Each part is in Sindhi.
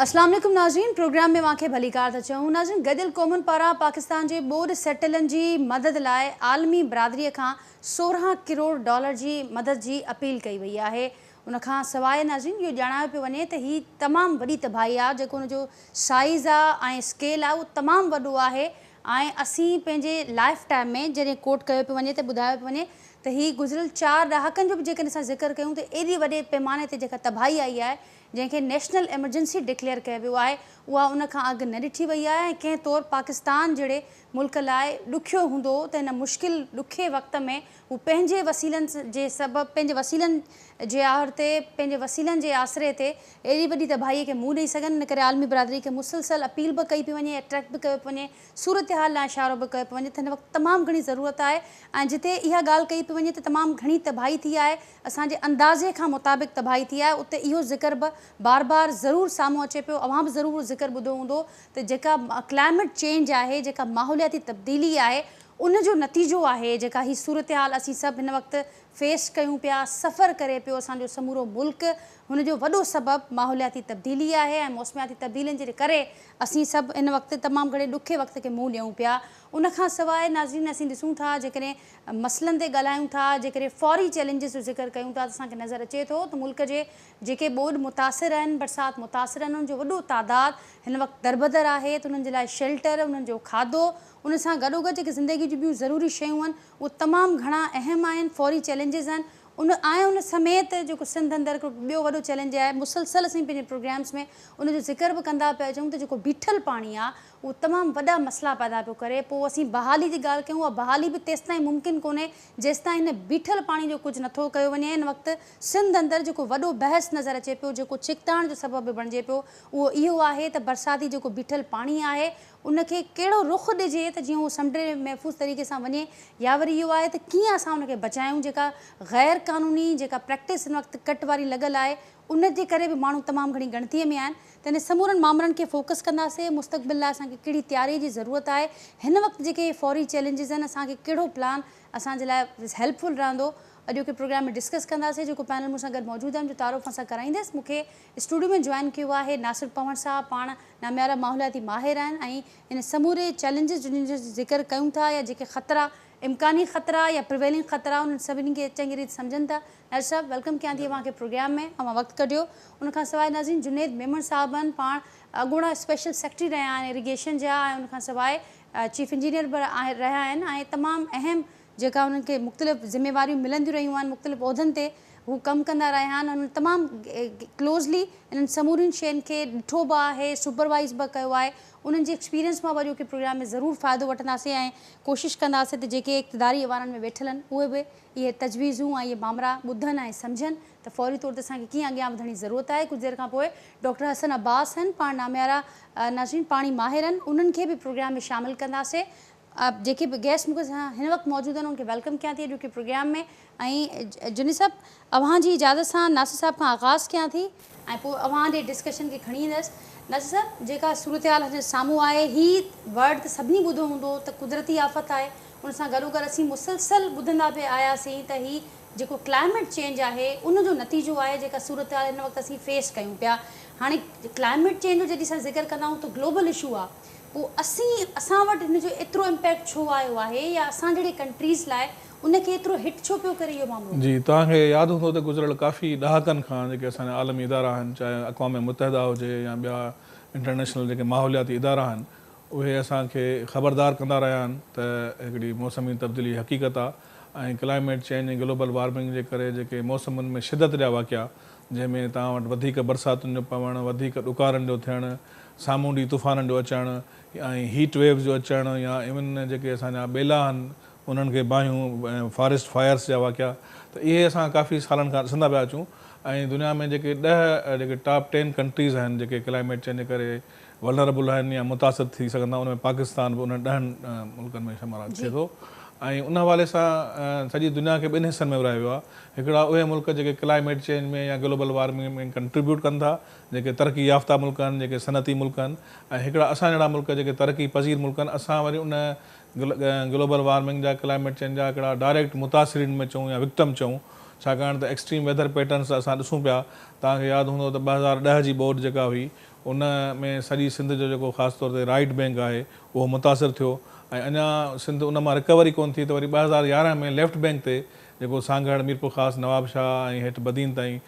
اسلام عليڪم ناظرين پروگرام ۾ اوهان کي ڀليڪار ٿا چئون. ناظرين گڏيل قومن پاران پاڪستان جي ٻوڏ سٽيلن جي مدد لاء عالمي برادري کان 16 ڪروڙ ڊالر جي مدد جي اپيل ڪئي وئي آهي. ان کان سواء ناظرين اهو ڄاڻايو پيو وڃي ته هي تمام وڏي تباهي آهي، جيڪو ان جو سائيز آهي ۽ اسڪيل آهي اهو تمام وڏو آهي ۽ اسين پنهنجي لائف ٽائيم ۾ جڏهن ڪوٽ ڪيو پيو وڃي ته ٻڌايو پيو وڃي ته هي گذريل 4 ڏهاڪن جو به جيڪڏهن اسان ذڪر ڪيون ته ايڏي وڏي پيماني تي جيڪا تباهي آئي آهي جنهن کي نيشنل ايمرجنسي ڊڪليئر ڪيو ويو آهي اها ان کان اڳ نه ڏٺي وئي آهي ۽ ڪنهن طور پاڪستان جهڙي ملڪ لاء ڏکيو هوندو ته هن مشڪل ڏکي وقت ۾ هو پنهنجي وسيلن جي سبب پنهنجي وسيلن جي آهر تي پنهنجي وسيلن جي آسري تي ايڏي وڏي تباهي کي منهن ڏئي سگهن. ان ڪري عالمي برادري کي مسلسل اپيل به ڪئي پئي وڃي اٽريڪٽ به ڪيو پيو وڃي صورتحال ڏانهن اشارو به ڪيو پيو وڃي ته هن وقت تمام گهڻي ضرورت آهي ۽ جتي اها ڳالهه ڪئي پئي وڃي ته تمام گهڻي تباهي ٿي آهي اسان جي اندازي کان مطابق تباهي ٿي آهي اتي اهو ذڪر به بار بار ضرور سامهون اچي پيو اوهان به ضرور اهو ذڪر ٻڌو هوندو ته جيڪا ڪلائميٽ چينج آهي جيڪا ماحولياتي تبديلي آهي ان جو نتيجو آهي جيڪا هي صورتحال اسين سڀ هن وقت فيس ڪيون پيا، سفر ڪري پيو اسان جو سمورو ملڪ، هن جو وڏو سبب ماحولياتي تبديلي آهي ۽ موسمياتي تبديلين جي ڪري اسين سڀ هن وقت تمام گهڻي ڏکي وقت کي منهن ڏيون پيا. ان کان سواء ناظرين اسين ڏسون ٿا جيڪڏهن مسئلن تي ڳالهايون ٿا جيڪڏهن فوري چئلينجز جو ذڪر ڪيون ٿا ته اسان کي نظر اچي ٿو ته ملڪ جي جيڪي ٻوڏ متاثر آهن برسات متاثر آهن انهن جو وڏو تعداد هن وقت دربدر آهي ته انهن جي لاء شيلٽر انهن جو کاڌو ان سان گڏوگڏ جيڪي زندگي جون ٻيون ضروري شيون آهن اهي تمام گهڻا اهم آهن، فوري چئلينجز آهن ان ۽ ان سميت جيڪو سنڌ اندر هڪڙو ٻيو وڏو چئلينج آهي مسلسل اسين پنهنجي پروگرامز ۾ ان جو ذڪر به ڪندا پيا اچون ته جيڪو بيٺل پاڻي آهي اهو تمام وڏا مسئلا پيدا پيو ڪري پوء اسين بحالي جي ڳالهه ڪيون اها بحالي به تيستائين ممڪن ڪونهي جيستائين هن بيٺل پاڻي جو ڪجهه نٿو ڪيو وڃي. هن وقت سنڌ اندر جيڪو وڏو بحث نظر اچي پيو جيڪو ڇڪتاڻ جو سبب به بڻجي پيو اهو اهو آهي ته برساتي جيڪو بيٺل پاڻي آهي ان کي ڪهڙو رخ ڏجي ته جيئن اهو سمنڊ ۾ محفوظ طريقي سان وڃي يا وري اهو آهي ته ڪيئن اسان ان کي بچايون جيڪا غير قانوني جيڪا پريڪٽس هن وقت ڪٽ واري لڳل آهي ان جي ڪري به ماڻهو تمام گهڻي ڳڻتي ۾ آهن ته ان سمورن مامرن کي فوڪس ڪنداسين مستقبل لاء اسان کي ڪهڙي تياري جي ضرورت آهي هن وقت جيڪي فوري چئلينجز آهن اسان کي ڪهڙو پلان اسان جي لاء هيلپ فل رهندو اڄوڪي پروگرام ۾ ڊسڪس ڪنداسين جيڪو پينل مون سان گڏ موجود آهن جو تعارف اسان ڪرائيندس مون کي اسٽوڊيو ۾ جوائن ڪيو آهي ناصر پنهور صاحب پاڻ ناميارا ماحولياتي ماهر آهن ۽ ان سموري چئلينجز جن جو ذڪر ڪيون ٿا يا جيڪي خطرا امڪاني خطرا يا پريويلنگ خطرا انهن سڀني کي چڱي ريت سمجهن ٿا. ناصر صاحب welcome ڪيان ٿي اوهان کي پروگرام ۾ اوهان وقت ڪڍيو. ان کان سواء ناظرين جنيد ميمڻ صاحب آهن پاڻ اڳوڻا اسپيشل سيڪريٽري رهيا آهن اريگيشن جا ۽ ان کان سواء چيف انجنيئر به رهيا آهن ۽ تمام اهم جيڪا انهن کي مختلف ذميواريون ملنديون رهيون آهن مختلف عهدن تي هو ڪم ڪندا رهيا آهن انهن تمام ڪلوزلي انهن سمورين شين کي ڏٺو به آهي سپروائيز به ڪيو آهي انهن جي ايڪسپيرينس مان به اڄوڪي پروگرام ۾ ضرور فائدو وٺنداسين ۽ ڪوشش ڪنداسين ته جيڪي اقتداري ايوانن ۾ ويٺل آهن اهي به اهي تجويزون ۽ اهي مامرا ٻڌن ۽ سمجهن ته فوري طور تي اسان کي ڪيئن اڳيان وڌڻ جي ضرورت آهي ڪجهه دير کان پوء ڊاڪٽر حسن عباس آهن پاڻ ناميارا ناظرين پاڻي ماهر آهن انهن کي به پروگرام ۾ شامل ڪنداسين جيڪي به گيسٽ مون سان هن وقت موجود آهن انهن کي welcome ڪيان ٿي اڄوڪي پروگرام ۾ ۽ جنيد صاحب اوهان جي اجازت سان ناصر صاحب کان آغاز ڪيان ٿي ۽ پوء اوهان ڏي ڊسڪشن کي کڻي ايندس. ناصر صاحب جيڪا صورتحال اسان جي سامهون آهي هي ورڊ ته سڀني ٻڌو هوندو ته قدرتي آفت آهي ان سان گڏوگڏ اسين مسلسل ٻڌندا پئي آياسين ته هي جيڪو ڪلائميٽ چينج آهي ان جو نتيجو آهي جيڪا صورتحال هن وقت اسين فيس ڪيون پيا. هاڻي ڪلائميٽ چينج جو جڏهن اسان ذڪر ڪندا آهيون ته گلوبل اشو آهي پوء اسين اسان وٽ هن جو ايترو امپيڪٽ ڇو آيو آهي يا اسان جهڙي ڪنٽريز لاء ان کي ايترو هٽ ڇو پيو ڪري اهو معاملو؟ جي توهان کي ياد هوندو ته گذريل ڪافي ڏهاڪن کان جيڪي اسان جا عالمي ادارا آهن چاهي اقوام متحده هجي يا ٻيا انٽرنيشنل جيڪي ماحولياتي ادارا آهن اهي اسان کي خبردار ڪندا رهيا آهن ته هڪڙي موسمي تبديلي حقيقت آهي ۽ ڪلائميٽ چينج ۽ گلوبل وارمنگ جي ڪري جيڪي موسمن ۾ شدت جا واقعا جنهن ۾ توهان وٽ وڌيڪ برساتن جو پوڻ، وڌيڪ ڏڪارن جو ٿيڻ، سامونڊي طوفانن جو اچڻ ۽ هيٽ ويوز جو اچڻ يا ايون جيڪي اسان جا ٻيلا آهن انهن کي باهيون ۽ فاريسٽ فائرس جا واقعا ته اهي اسان ڪافي سالن کان ڏسندا پيا اچون ۽ دنيا ۾ جيڪي 10 جيڪي ٽاپ ٽين ڪنٽريز آهن جيڪي ڪلائميٽ چينج جي ڪري ولنربل آهن يا متاثر ٿي سگهن ٿا ان ۾ پاڪستان به انهن 10 ملڪن ۾ شمار ٿئي ٿو ۽ ان حوالي سان سڄي دنيا کي ٻن حصن ۾ ورهايو ويو آهي هڪڙا اهي ملڪ جيڪي ڪلائميٽ چينج ۾ يا گلوبل وارمنگ ۾ ڪنٽريبيوٽ ڪن ٿا جيڪي ترقي يافته ملڪ آهن جيڪي صنعتي ملڪ آهن ۽ هڪڙا اسان جهڙا ملڪ جيڪي ترقي پذير ملڪ آهن اسان وري ان گلوبل وارمنگ جا ڪلائميٽ چينج جا هڪڙا ڊائريڪٽ متاثرين ۾ چئون يا وڪٽم چئون ڇاڪاڻ ته ايڪسٽريم ويدر پيٽرنس اسان ڏسون پيا توهان کي ياد هوندو ته 2010 جي ٻوڏ جيڪا هئي ان ۾ سڄي سنڌ جو جيڪو خاص طور تي رائيٽ بينڪ آهي اهو متاثر ٿيو ۽ اڃا سنڌ ان مان رڪوري ڪونه ٿي ته وري 2011 ۾ ليفٽ بينڪ تي جيڪو سانگهڙ، ميرپورخاص، نوابشاهه ۽ هيٺ بدين تائين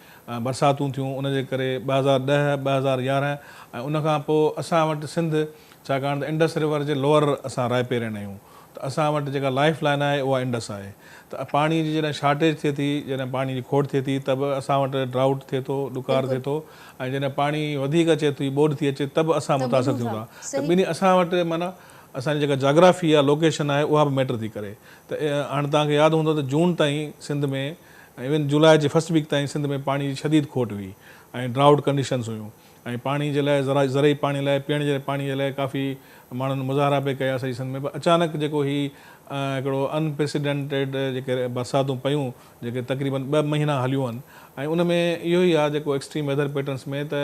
برساتون ٿيون ان جي ڪري 2010، 2011 ۽ ان کان پوء اسان وٽ سنڌ ڇاڪاڻ ته انڊس ريور جي لوئر اسان رائپيرين آهيون ته اسان وٽ جيڪا لائيف لائين آهي اها انڊس آهي ته پاڻي جي جڏهن شارٽيج ٿئي ٿي جڏهن پاڻي جي کوٽ ٿئي ٿي ته به اسان وٽ ڊرائوٽ ٿئي ٿو ڏڪار ٿئي ٿو ۽ جڏهن پاڻي وڌيڪ اچي ٿي ٻوڏ ٿي اچي ته به اسان متاثر ٿيون ٿا ته ٻنهي اسان وٽ معنيٰ اسان جي جيڪا جاگرافي آهي لوڪيشن آهي اها به ميٽر ٿي ڪري ته هاڻ توهان کي ياد هوندو ته جون تائين سنڌ ۾ ايون جولاء جي فرسٽ ويڪ تائين سنڌ ۾ پاڻي جي شديد کوٽ هئي ۽ ڊرائوٽ ڪنڊيشنز هيون ۽ پاڻي جي لاء زرعي پاڻي لاء پيئڻ جي پاڻي جي لاء ڪافي ماڻهن مظاهرا پئي ڪيا سڄي سنڌ ۾ پر اچانڪ جيڪو هي هڪڙو ان پريسيڊنٽيڊ جيڪي برساتون پيون جيڪي تقريبن ٻه مهينا هليون آهن ۽ ان ۾ اهو ئي آهي جيڪو ايڪسٽريم ويدر پيٽرنس ۾ ته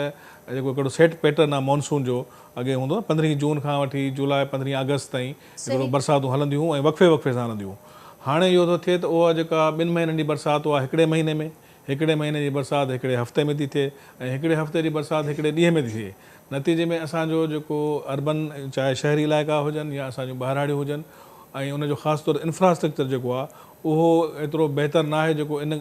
جيڪو هڪڙو سيٽ پيٽرن آهي مانسون جو اڳي هوندو هو پندرهين جون کان وٺي جولاء پندرهين آگسٽ تائين هڪڙو برساتون هلنديون هيون ۽ وقفي وقفي سان هلنديون هيون هاڻي اهو ٿو ٿئي ته اها جيڪا ٻن مهينن جي برسات اها هڪڙي مهيني ۾، هڪڙي مهيني جي برسات هڪڙي هفتي ۾ ٿي ٿئي ۽ هڪڙي هفتي جي برسات هڪڙي ڏينهن ۾ ٿي ٿئي. نتيجي ۾ اسان جو جيڪو اربن چاهي شهري علائقا هجن يا اسان جون ٻهراڙيون هجن ۽ ان جو خاص طور انفراسٽرڪچر جيڪو آهي اهو ايترو بهتر ناهي جيڪو ان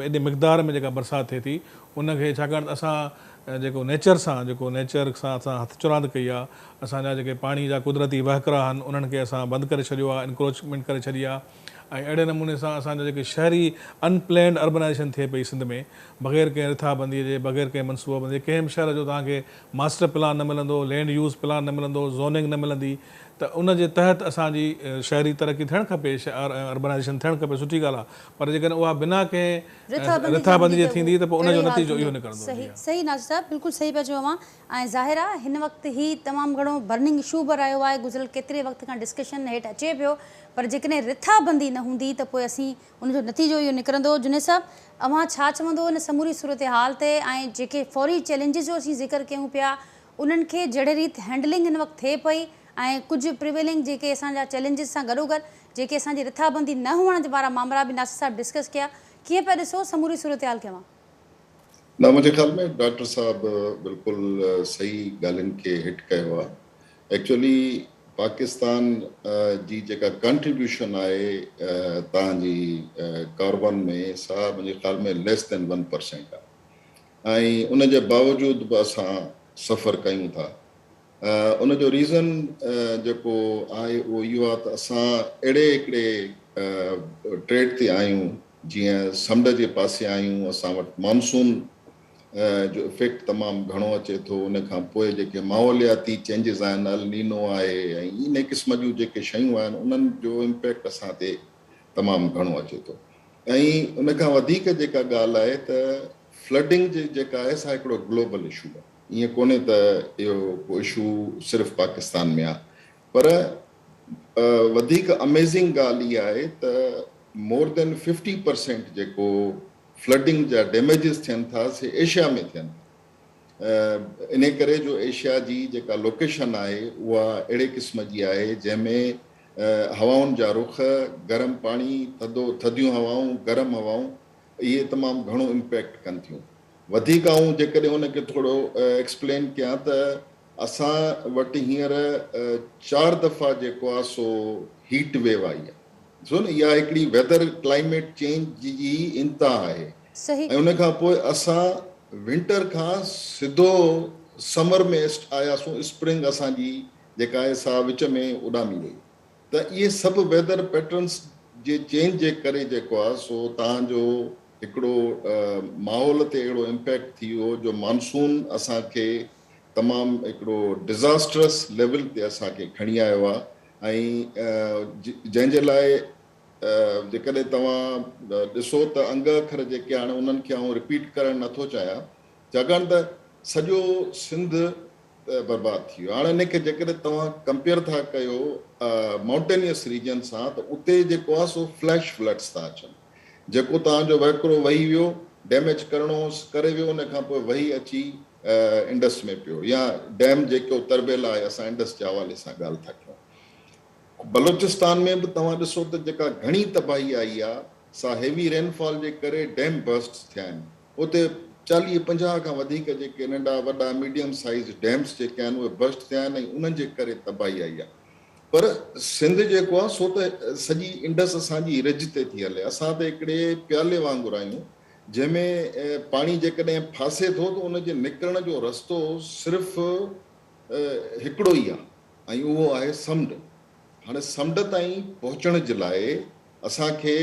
ايڏي مقدار ۾ جيڪا برسات ٿئي ٿي ان کي ڇاڪاڻ ته اسان جيڪو نيچر سان جيڪو نيچر سان اسان هٿ چراند ڪئي آهي اسان جا جيڪي پاڻي جا قدرتي وهڪرا آهن انهن کي اسان بند ڪري ڇڏيو آهي انڪروچمينٽ ڪري ڇڏي آهي ۽ اهڙي نموني سان اسان جا جيڪي شهري ان پلينڊ اربنائيزيشن ٿئي پئي سنڌ ۾ بغير ڪنهن رٿابندي جي بغير ڪنهن منصوبه بندي جي ڪنهن به شهر جو توهان کي ماسٽر پلان نه ملندو لينڊ يوز پلان نه ملندو زوننگ نه ملندي ته ان جي تحت اسان جي شهري ترقي ٿيڻ کپي اربنائيزيشن ٿيڻ کپي سٺي ڳالهه آهي پر جيڪڏهن اها بنا ڪنهن رٿابندي جي ٿيندي ته پوء ان جو نتيجو اهو نڪرندو. صحيح صحيح ناصر صاحب بلڪل صحيح پيا چئو اوهان ۽ ظاهر آ هن وقت هي تمام گهڻو برننگ اشو به رهيو آهي گذريل ڪيتري وقت کان ڊسڪشن هيٺ اچي پيو پر جيڪڏهن رٿا بندي نه هوندي ته پوء اسين ان جو نتيجو اهو نڪرندو جنيد صاحب اوهان ڇا چوندو ان سموري صورتحال تي ۽ جيڪي فوري چئلينجز جو اسين ذڪر ڪيون پيا انهن کي جهڙي ريت هينڊلنگ هن وقت ٿئي پئي ۽ ڪجهه پريويلنگ جيڪي اسان جا چئلينجز سان گڏوگڏ جيڪي اسان جي رٿا بندي نه هئڻ وارا مامرا به ناصر صاحب ڊسڪس ڪيا ڪيئن پيا ڏسو سموري صورتحال کي اوهان؟ نه منهنجي خيال ۾ ڊاڪٽر صاحب بلڪل صحيح ڳالهين کي هٽ ڪيو آهي ايڪچولي پاڪستان جي جيڪا ڪنٽريبيوشن آهي تهان جي ڪاربن ۾ سا منهنجي خيال ۾ ليس دين ون پرسينٽ آهي ۽ ان جي باوجود به اسان سفر ڪيون ٿا ان جو ريزن جيڪو آهي اهو اهو آهي ته اسان اهڙي هڪڙي ٽريڊ تي آهيون جيئن سمنڊ جي پاسي آهيون اسان وٽ مانسون جو افيڪٽ تمام گهڻو اچي ٿو ان کان پوء جيڪي ماحولياتي چينجز آهن ال نينو آهي ۽ ان قسم جون جيڪي شيون آهن انهن جو امپيڪٽ اسان تي تمام گهڻو اچي ٿو ۽ ان کان وڌيڪ جيڪا ڳالهه آهي ته فلڊنگ جي جيڪا آهي سا هڪڙو گلوبل اشو آهي ائين ڪونهي ته اهو ڪو اشو صرف پاڪستان ۾ آهي پر وڌيڪ اميزنگ ڳالهه اها آهي ته مور دين ففٽي پرسينٽ جيڪو فلڊنگ جا ڊيميجز ٿين ٿا سي ايشيا ۾ ٿين ٿا انهي ڪري جو ايشيا جي جيڪا لوڪيشن آهي اها اهڙي قسم جي آهي جنهن ۾ هوائن جا رخ گرم پاڻي ٿڌو ٿڌيون هوائون گرم هوائون اهي تمام گهڻو امپيڪٽ ڪن ٿيون وڌيڪ آئون جيڪڏهن ان کي ٿورو ايڪسپلين ڪيان ته اسان وٽ هينئر چار دفعا جيڪو آهي سو هيٽ ويو آئي آهي ڏسو نه اها هڪڙي ويدر ڪلائميٽ چينج جي ئي انتها آهي ۽ ان کان پوء اسان ونٽر کان سڌو سمر ۾ آياسون اسپرنگ اسان جي جيڪا آهي سا وچ ۾ اڏامي وئي ته اهي سڀ ويدر پيٽرنس جي چينج جي ڪري جيڪو آهي سو توهان جو هڪڙو ماحول تي اهڙو امپيڪٽ ٿي ويو جو مانسون اسان کي تمام هڪڙو ڊزاسٽرس ليول تي اسان کي کڻي آيو آهي ۽ جنهن جي لاء جيڪڏهن توهان ڏسو ته انگ اکر جيڪي هاڻي انهن کي آئون رپيٽ ڪرڻ نٿو چاهيان ڇاڪاڻ ته سڄو سنڌ برباد ٿي ويو هاڻي ان کي جيڪڏهن توهان ڪمپيئر ٿا ڪيو مائونٽينيس ريجن سان ته اتي جيڪو آهي سو فليش فلڊس ٿا اچن جيڪو توهان جو وهڪرو وهي ويو ڊيميج ڪرڻو هوس ڪري ويو ان کان پوء وهي اچي انڊس ۾ پيو يا ڊيم جيڪو تربيلا آهي اسان انڊس جي حوالي سان ڳالهه ٿا ڪيون بلوچستان ۾ به توهان ڏسو ته جيڪا گهڻي تباهي آئي آهي سا هيوي رين فال جي ڪري ڊيم برسٽس ٿيا آهن اتي 40 50 کان وڌيڪ جيڪي ننڍا وڏا ميڊيم سائيز ڊيمس جيڪي آهن اهي برسٽ ٿيا آهن ۽ انهن جي ڪري تباهي آئي آهي. پر سنڌ جيڪو آهي سو ته سڄي انڊس اسان جي رج تي ٿي هلي. اسان ته هڪڙي پيالي وانگر آهيون جنهن ۾ پاڻي جيڪڏهن ڦاسي ٿو ته ان جي نڪرڻ جو رستو صرف هڪڙو ئي آهي ۽ اهو آهي سمنڊ. هاڻي سمنڊ تائين پهچڻ جي لاء اسان کي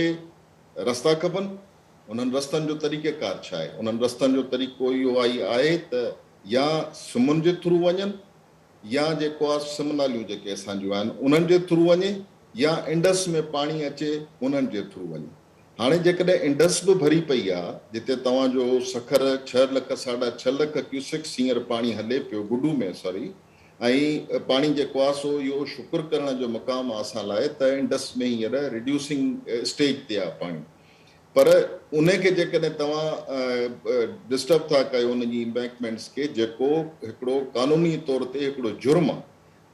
رستا کپن. انهن رستن جو طريقه ڪار ڇا آهي؟ انهن رستن جو طريقو اهو ئي آهي ته يا سمن جي ٿرو وڃن يا جيڪو آهي سم ناليون جيڪي اسان جون آهن انهن جي ٿرو وڃي يا انڊس ۾ پاڻي اچي انهن جي ٿرو وڃي. هاڻي جيڪڏهن انڊس به ڀري پئي آهي جتي توهان جو سکر ڇهه لک ساڍا ڇهه لک ڪيوسڪس هينئر پاڻي هلي پيو گڊو ۾ سوري ۽ پاڻي جيڪو آهي سو اهو شڪر ڪرڻ جو مقام آهي اسان لاء ته انڊس ۾ هينئر ريڊيوسنگ اسٽيج تي آهي پاڻي پر ان کي جيڪڏهن توهان ڊسٽرب ٿا ڪيو ان جي امبينڪمينٽس کي جيڪو هڪڙو قانوني طور تي هڪڙو جرم آهي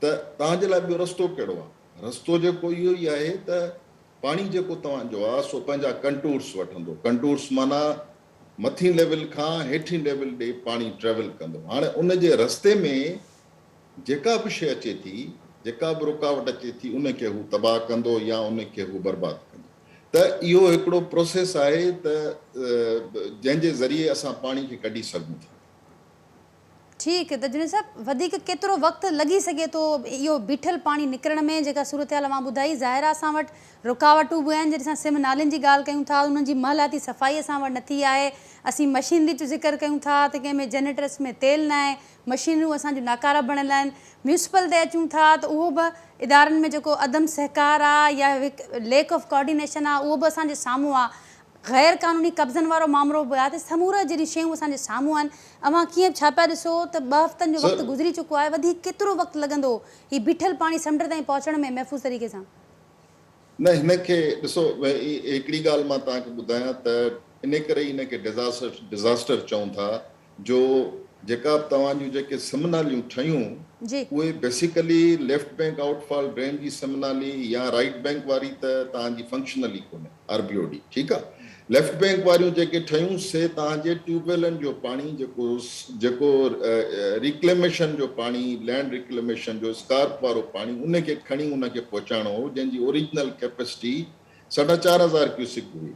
ته توهان جي لاء ٻيو رستو ڪهڙو آهي؟ رستو جيڪو اهو ئي آهي ته پاڻي جيڪو توهان جو آهي سو پنهنجا ڪنٽورس وٺندو. ڪنٽورس معنيٰ مٿين ليول کان هيٺين ليول ڏي پاڻي ٽريول ڪندو. هاڻي ان جي رستي ۾ جيڪا به شيء اچي ٿي، جيڪا به رڪاوٽ اچي ٿي ان کي هو تباهه ڪندو يا ان کي هو برباد ڪندو. ته اهو هڪڙو پروسيس آهي ته جنهن جي ذريعي اسان پاڻي کي ڪڍي سگهون ٿا. ٺيڪ ته جنيد صاحب وڌيڪ ڪيترو وقت لڳي سگهي ٿو اهو بيٺل پاڻي نڪرڻ ۾ جيڪا صورتحال اوهان ٻڌائي ظاهر آهي اسان وٽ رڪاوٽون به آهن جڏهن اسان سم نالين جي ڳالهه ڪيون ٿا انهن جي محلاتي صفائي اسان وٽ نه ٿي آهي اسين مشينري جو ذڪر ڪيون ٿا ته ڪنهن ۾ جنريٽرس ۾ تيل نه آهي مشينريون اسان جون ناڪاره بڻيل آهن ميونسپل تي اچون ٿا ته اهو به ادارن ۾ جيڪو عدم سهڪار آ يا هڪ ليڪ آف ڪوآرڊينيشن آ اهو به اسان جي سامهون آ غير قانوني قبضن وارو مامرو به آ ته سمورا جهڙيون شيون اسان جي سامهون آهن اوهان ڪيئن ڇا پيا ڏسو ته ٻه هفتن جو وقت گذري چڪو آهي وڌيڪ ڪيترو وقت لڳندو هي بيٺل پاڻي سمنڊ تائين پهچڻ ۾ محفوظ طريقي سان؟ نه هن کي ڏسو هڪڙي ڳالهه مان توهان کي ٻڌايان ته انهي ڪري ئي هن کي ڊزاسٽر چئون ٿا جو جيڪا به توهان جون جيڪي سم ناليون ٺهيون اهي basically left bank outfall drain جي سم نالي يا رائيٽ بينڪ واري ته توهان جي فنڪشنل ئي ڪونهي آر بي او ڊي ٺيڪ آ ليفٽ بينڪ واريون جيڪي ٺهيون سي توهان جي ٽيوب ويلن جو پاڻي جيڪو جيڪو ريڪليميشن جو پاڻي لينڊ ريڪليميشن جو اسڪارپ وارو پاڻي ان کي کڻي ان کي پهچائڻو هو جنهن جي اوريجنل ڪيپسٽي ساڍا چار هزار ڪيوسڪ هئي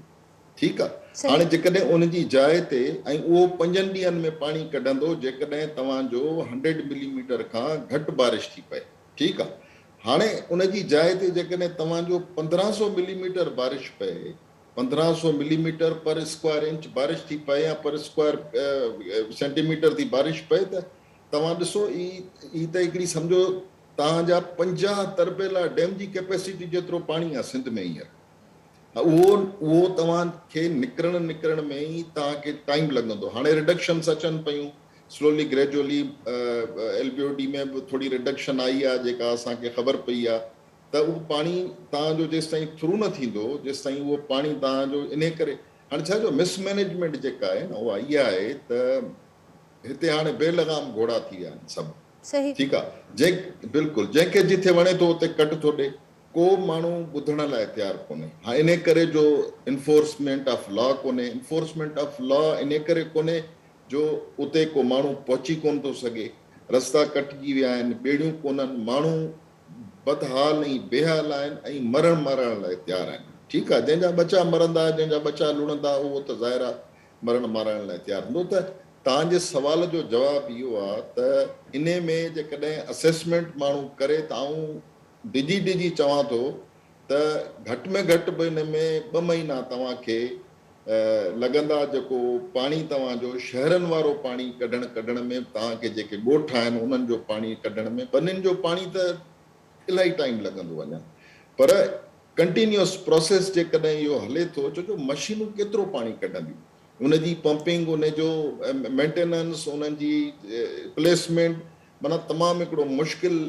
ٺيڪ آ هاڻي جيڪڏهن ان جي جاء تي ۽ اهو پنجن ڏينهن ۾ پاڻي ڪڍندو جيڪڏهن توهان جو هنڊريڊ ملي ميٽر کان گهٽ بارش ٿي پئي ٺيڪ آ هاڻي ان جي جاء تي جيڪڏهن توهان جو 15 سو ملي ميٽر بارش پئي 15 سو ملي ميٽر پر اسڪوائر انچ بارش ٿي پئي يا پر اسڪوائر سينٽي ميٽر ٿي بارش پئي ته توهان ڏسو هي هي ته هڪڙي سمجهو توهان جا 50 تربيلا ڊيم جي ڪيپيسٽي جيترو پاڻي آ سنڌ ۾ هينئر. اهو اهو توهان کي نڪرڻ نڪرڻ ۾ ئي توهان کي ٽائيم لڳندو. هاڻي رڊڪشنس اچن پيون slowly gradually L B O D ۾ به ٿوري رڊڪشن آئي آهي جيڪا اسان کي خبر پئي آهي ته اهو پاڻي توهان جو جيستائين ٿرو نه ٿيندو جيستائين اهو پاڻي توهان جو انهي ڪري هاڻي ڇا جو مس مينيجمينٽ جيڪا آهي نه اها اها آهي ته هتي هاڻي بي لغام گهوڙا ٿي ويا آهن سڀ ٺيڪ آهي جنهن بلڪل جنهن کي جٿي وڻي ٿو اتي ڪٽ ٿو ڏي ڪو ماڻهو ٻڌڻ لاء تيار ڪونهي. ها انهي ڪري جو انفورسمينٽ آف لا ڪونهي. انفورسمينٽ آف لا انهي ڪري ڪونهي جو اتي ڪو ماڻهو پهچي ڪونه ٿو سگهي. رستا ڪٽجي ويا آهن، ٻيڙيون ڪونهن، ماڻهو بدحال ۽ بيحال آهن ۽ مرڻ مارائڻ لاء تيار آهن. ٺيڪ آهي جنهن جا ٻچا مرندا، جنهن جا ٻچا لڙندا اهو ته ظاهر آهي مرڻ مارائڻ لاء تيار هوندو ته توهان جي سوال جو جواب اهو آهي ته انهي ۾ جيڪڏهن اسيسمينٽ ماڻهو ڪري ته آئون ڊڄي ڊڄي چوان ٿو ته گهٽ ۾ گهٽ به ان ۾ ٻه مهينا توهان کي لڳندا جيڪو پاڻي توهان جو شهرن وارو پاڻي ڪڍڻ ڪڍڻ ۾ توهان کي جيڪي ڳوٺ آهن انهن جو پاڻي ڪڍڻ ۾ ٻنين جو پاڻي ته الاهي ٽائيم لڳندو اڃا پر ڪنٽينيوس پروسيس جيڪڏهن اهو هلي ٿو ڇو جو مشينون ڪيترو پاڻي ڪڍنديون ان جي پمپنگ ان جو مينٽيننس انهن جي پليسمينٽ معنيٰ تمام هڪڙو مشڪل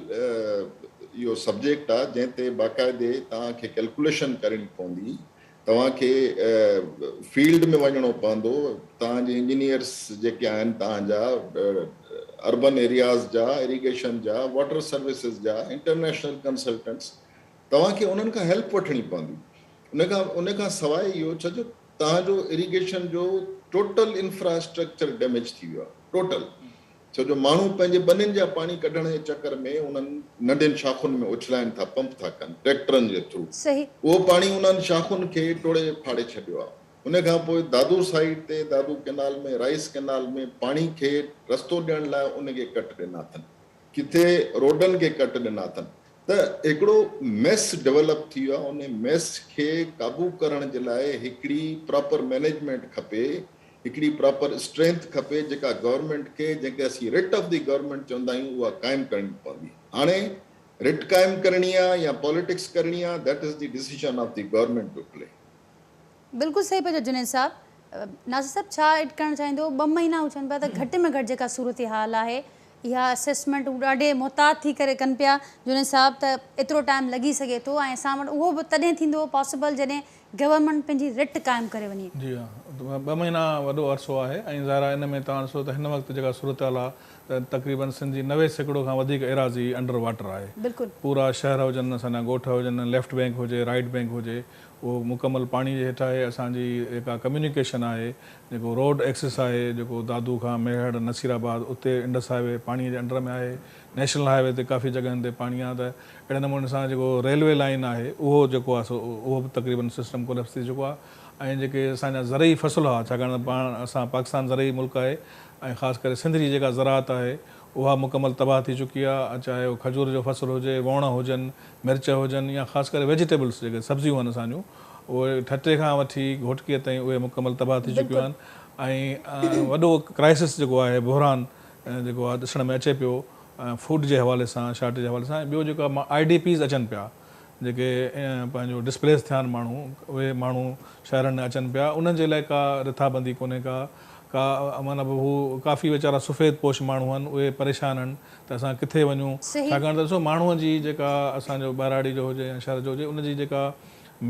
اهو سبجيڪٽ آ جنهن تي باقاعدي توهان کي ڪيلڪوليشن ڪرڻي پوندي توهان کي فيلڊ ۾ وڃڻو پوندو توهان جي انجنيئرس جيڪي آهن توهان جا اربن ايرياز جا اريگيشن جا واٽر سروسز جا انٽرنيشنل ڪنسلٽنٽس توهان کي انهن کان هيلپ وٺڻي پوندي ان کان ان کان سواء اهو ڇو جو توهان جو اريگيشن جو ٽوٽل انفراسٽرڪچر ڊيميج ٿي ويو آهي ٽوٽل، ڇو جو ماڻهو پنهنجي ٻنين جا پاڻي ڪڍڻ جي چڪر ۾ انهن ننڍين شاخن ۾ اڇلائن ٿا، پمپ ٿا ڪن ٽريڪٽرن جي ٿرو، اهو پاڻي انهن شاخن کي ٽوڙي ڦاڙي ڇڏيو آهي. ان کان پوء دادو سائيڊ تي دادو ڪينال ۾ رائيس ڪينال ۾ پاڻي کي رستو ڏيڻ لاء ان کي ڪٽ ڏنا اٿن، ڪٿي روڊن کي ڪٽ ڏنا اٿن ته هڪڙو ميس ڊولپ ٿي ويو آهي. ان ميس کي قابو ڪرڻ جي لاء هڪڙي پراپر مينيجمينٽ کپي، هڪڙي پراپر اسٽرينٿ کپي جيڪا گورنمينٽ کي، جنهن کي اسين رٽ آف the government چوندا آهيون، اها قائم ڪرڻي پوندي. هاڻي رٽ قائم ڪرڻي آهي يا پاليٽڪس ڪرڻي آهي، that is the decision of the government to play. بلڪل صحيح پيا چئو جنيد صاحب. ناصر صاحب ڇا ايڊ ڪرڻ چاهيندو؟ ٻه مهينا هو چون پيا ته گهٽ ۾ گهٽ جيڪا صورتحال آهي اها اسيسمينٽ هو ڏاڍي محتاط ٿي ڪري ڪن پيا جنيد صاحب ته ايترو ٽائيم لڳي سگهي ٿو ۽ اسان وٽ اهو به تڏهن ٿيندو پاسيبل جڏهن گورنمينٽ پنهنجي رٽ قائم ڪري وڃي. جي ها ٻه مهينا وڏو عرصو آهي ۽ ظاهر آهي ان ۾ توهان ڏسو ته هن وقت جيڪا صورتحال آهي ته تقريبن سنڌ جي 90% کان وڌيڪ ايراضي انڊر واٽر آهي. پورا شهر هجن اسان جا ڳوٺ هجن ليفٽ بينڪ هجي رائيٽ بينڪ هجي اهو مڪمل پاڻي جي هيٺ آهي. اسان جي جيڪا ڪميونيڪيشن آهي جيڪو روڊ ايڪسس آهي جيڪو دادو کان ميهڙ نصير آباد اتي انڊس هاء وي پاڻي جي انڊر ۾ آهي. نيشنل هاء وي تي ڪافي جڳهن تي پاڻي آهي ته اهڙي نموني سان جيڪو ريلوي لائين آهي اهو جيڪو آهي سو اهو به تقريبن سسٽم ڪوليپس ٿي چڪو آهي ۽ جيڪي اسان جا زرعي فصل هئا ڇاڪاڻ ته پاڻ اسان پاڪستان زرعي ملڪ آهي ۽ خاص ڪري سنڌ جي جيڪا زراعت آهي اها مڪمل تباهه ٿي چڪي آهي چاهي اهو کجور جو فصل هجي ووڻ هجن مرچ هجن يا خاص ڪري ويجيٽيبلس جيڪي سبزيون آهن اسان جون اهي ٺٽي کان وٺي گهوٽڪيء تائين اهي مڪمل تباهه ٿي چڪيون آهن ۽ وڏو ڪرائسس جيڪو آهي بحران جيڪو آهي ڏسڻ ۾ اچي پيو فوڊ جي حوالي سان شارٽيج جي حوالي سان ۽ ٻيو جيڪو آهي I D Ps اچن پيا جيڪي پنهنجو ڊسپليس ٿيا آهن ماڻهو اهي ماڻهو شهرن ۾ اچن پيا انهن جي لاء ڪا رٿابندي ڪونهي ڪا ڪا معنيٰ هو ڪافي ويچارا سفيد پوش ماڻهو آهن اهي پريشان آهن ته اسان ڪٿي وڃون ڇاڪاڻ ته ڏسو ماڻهو جي جيڪا اسان جو ٻهراڙي جو هجي يا شهر جو هجي ان جي جيڪا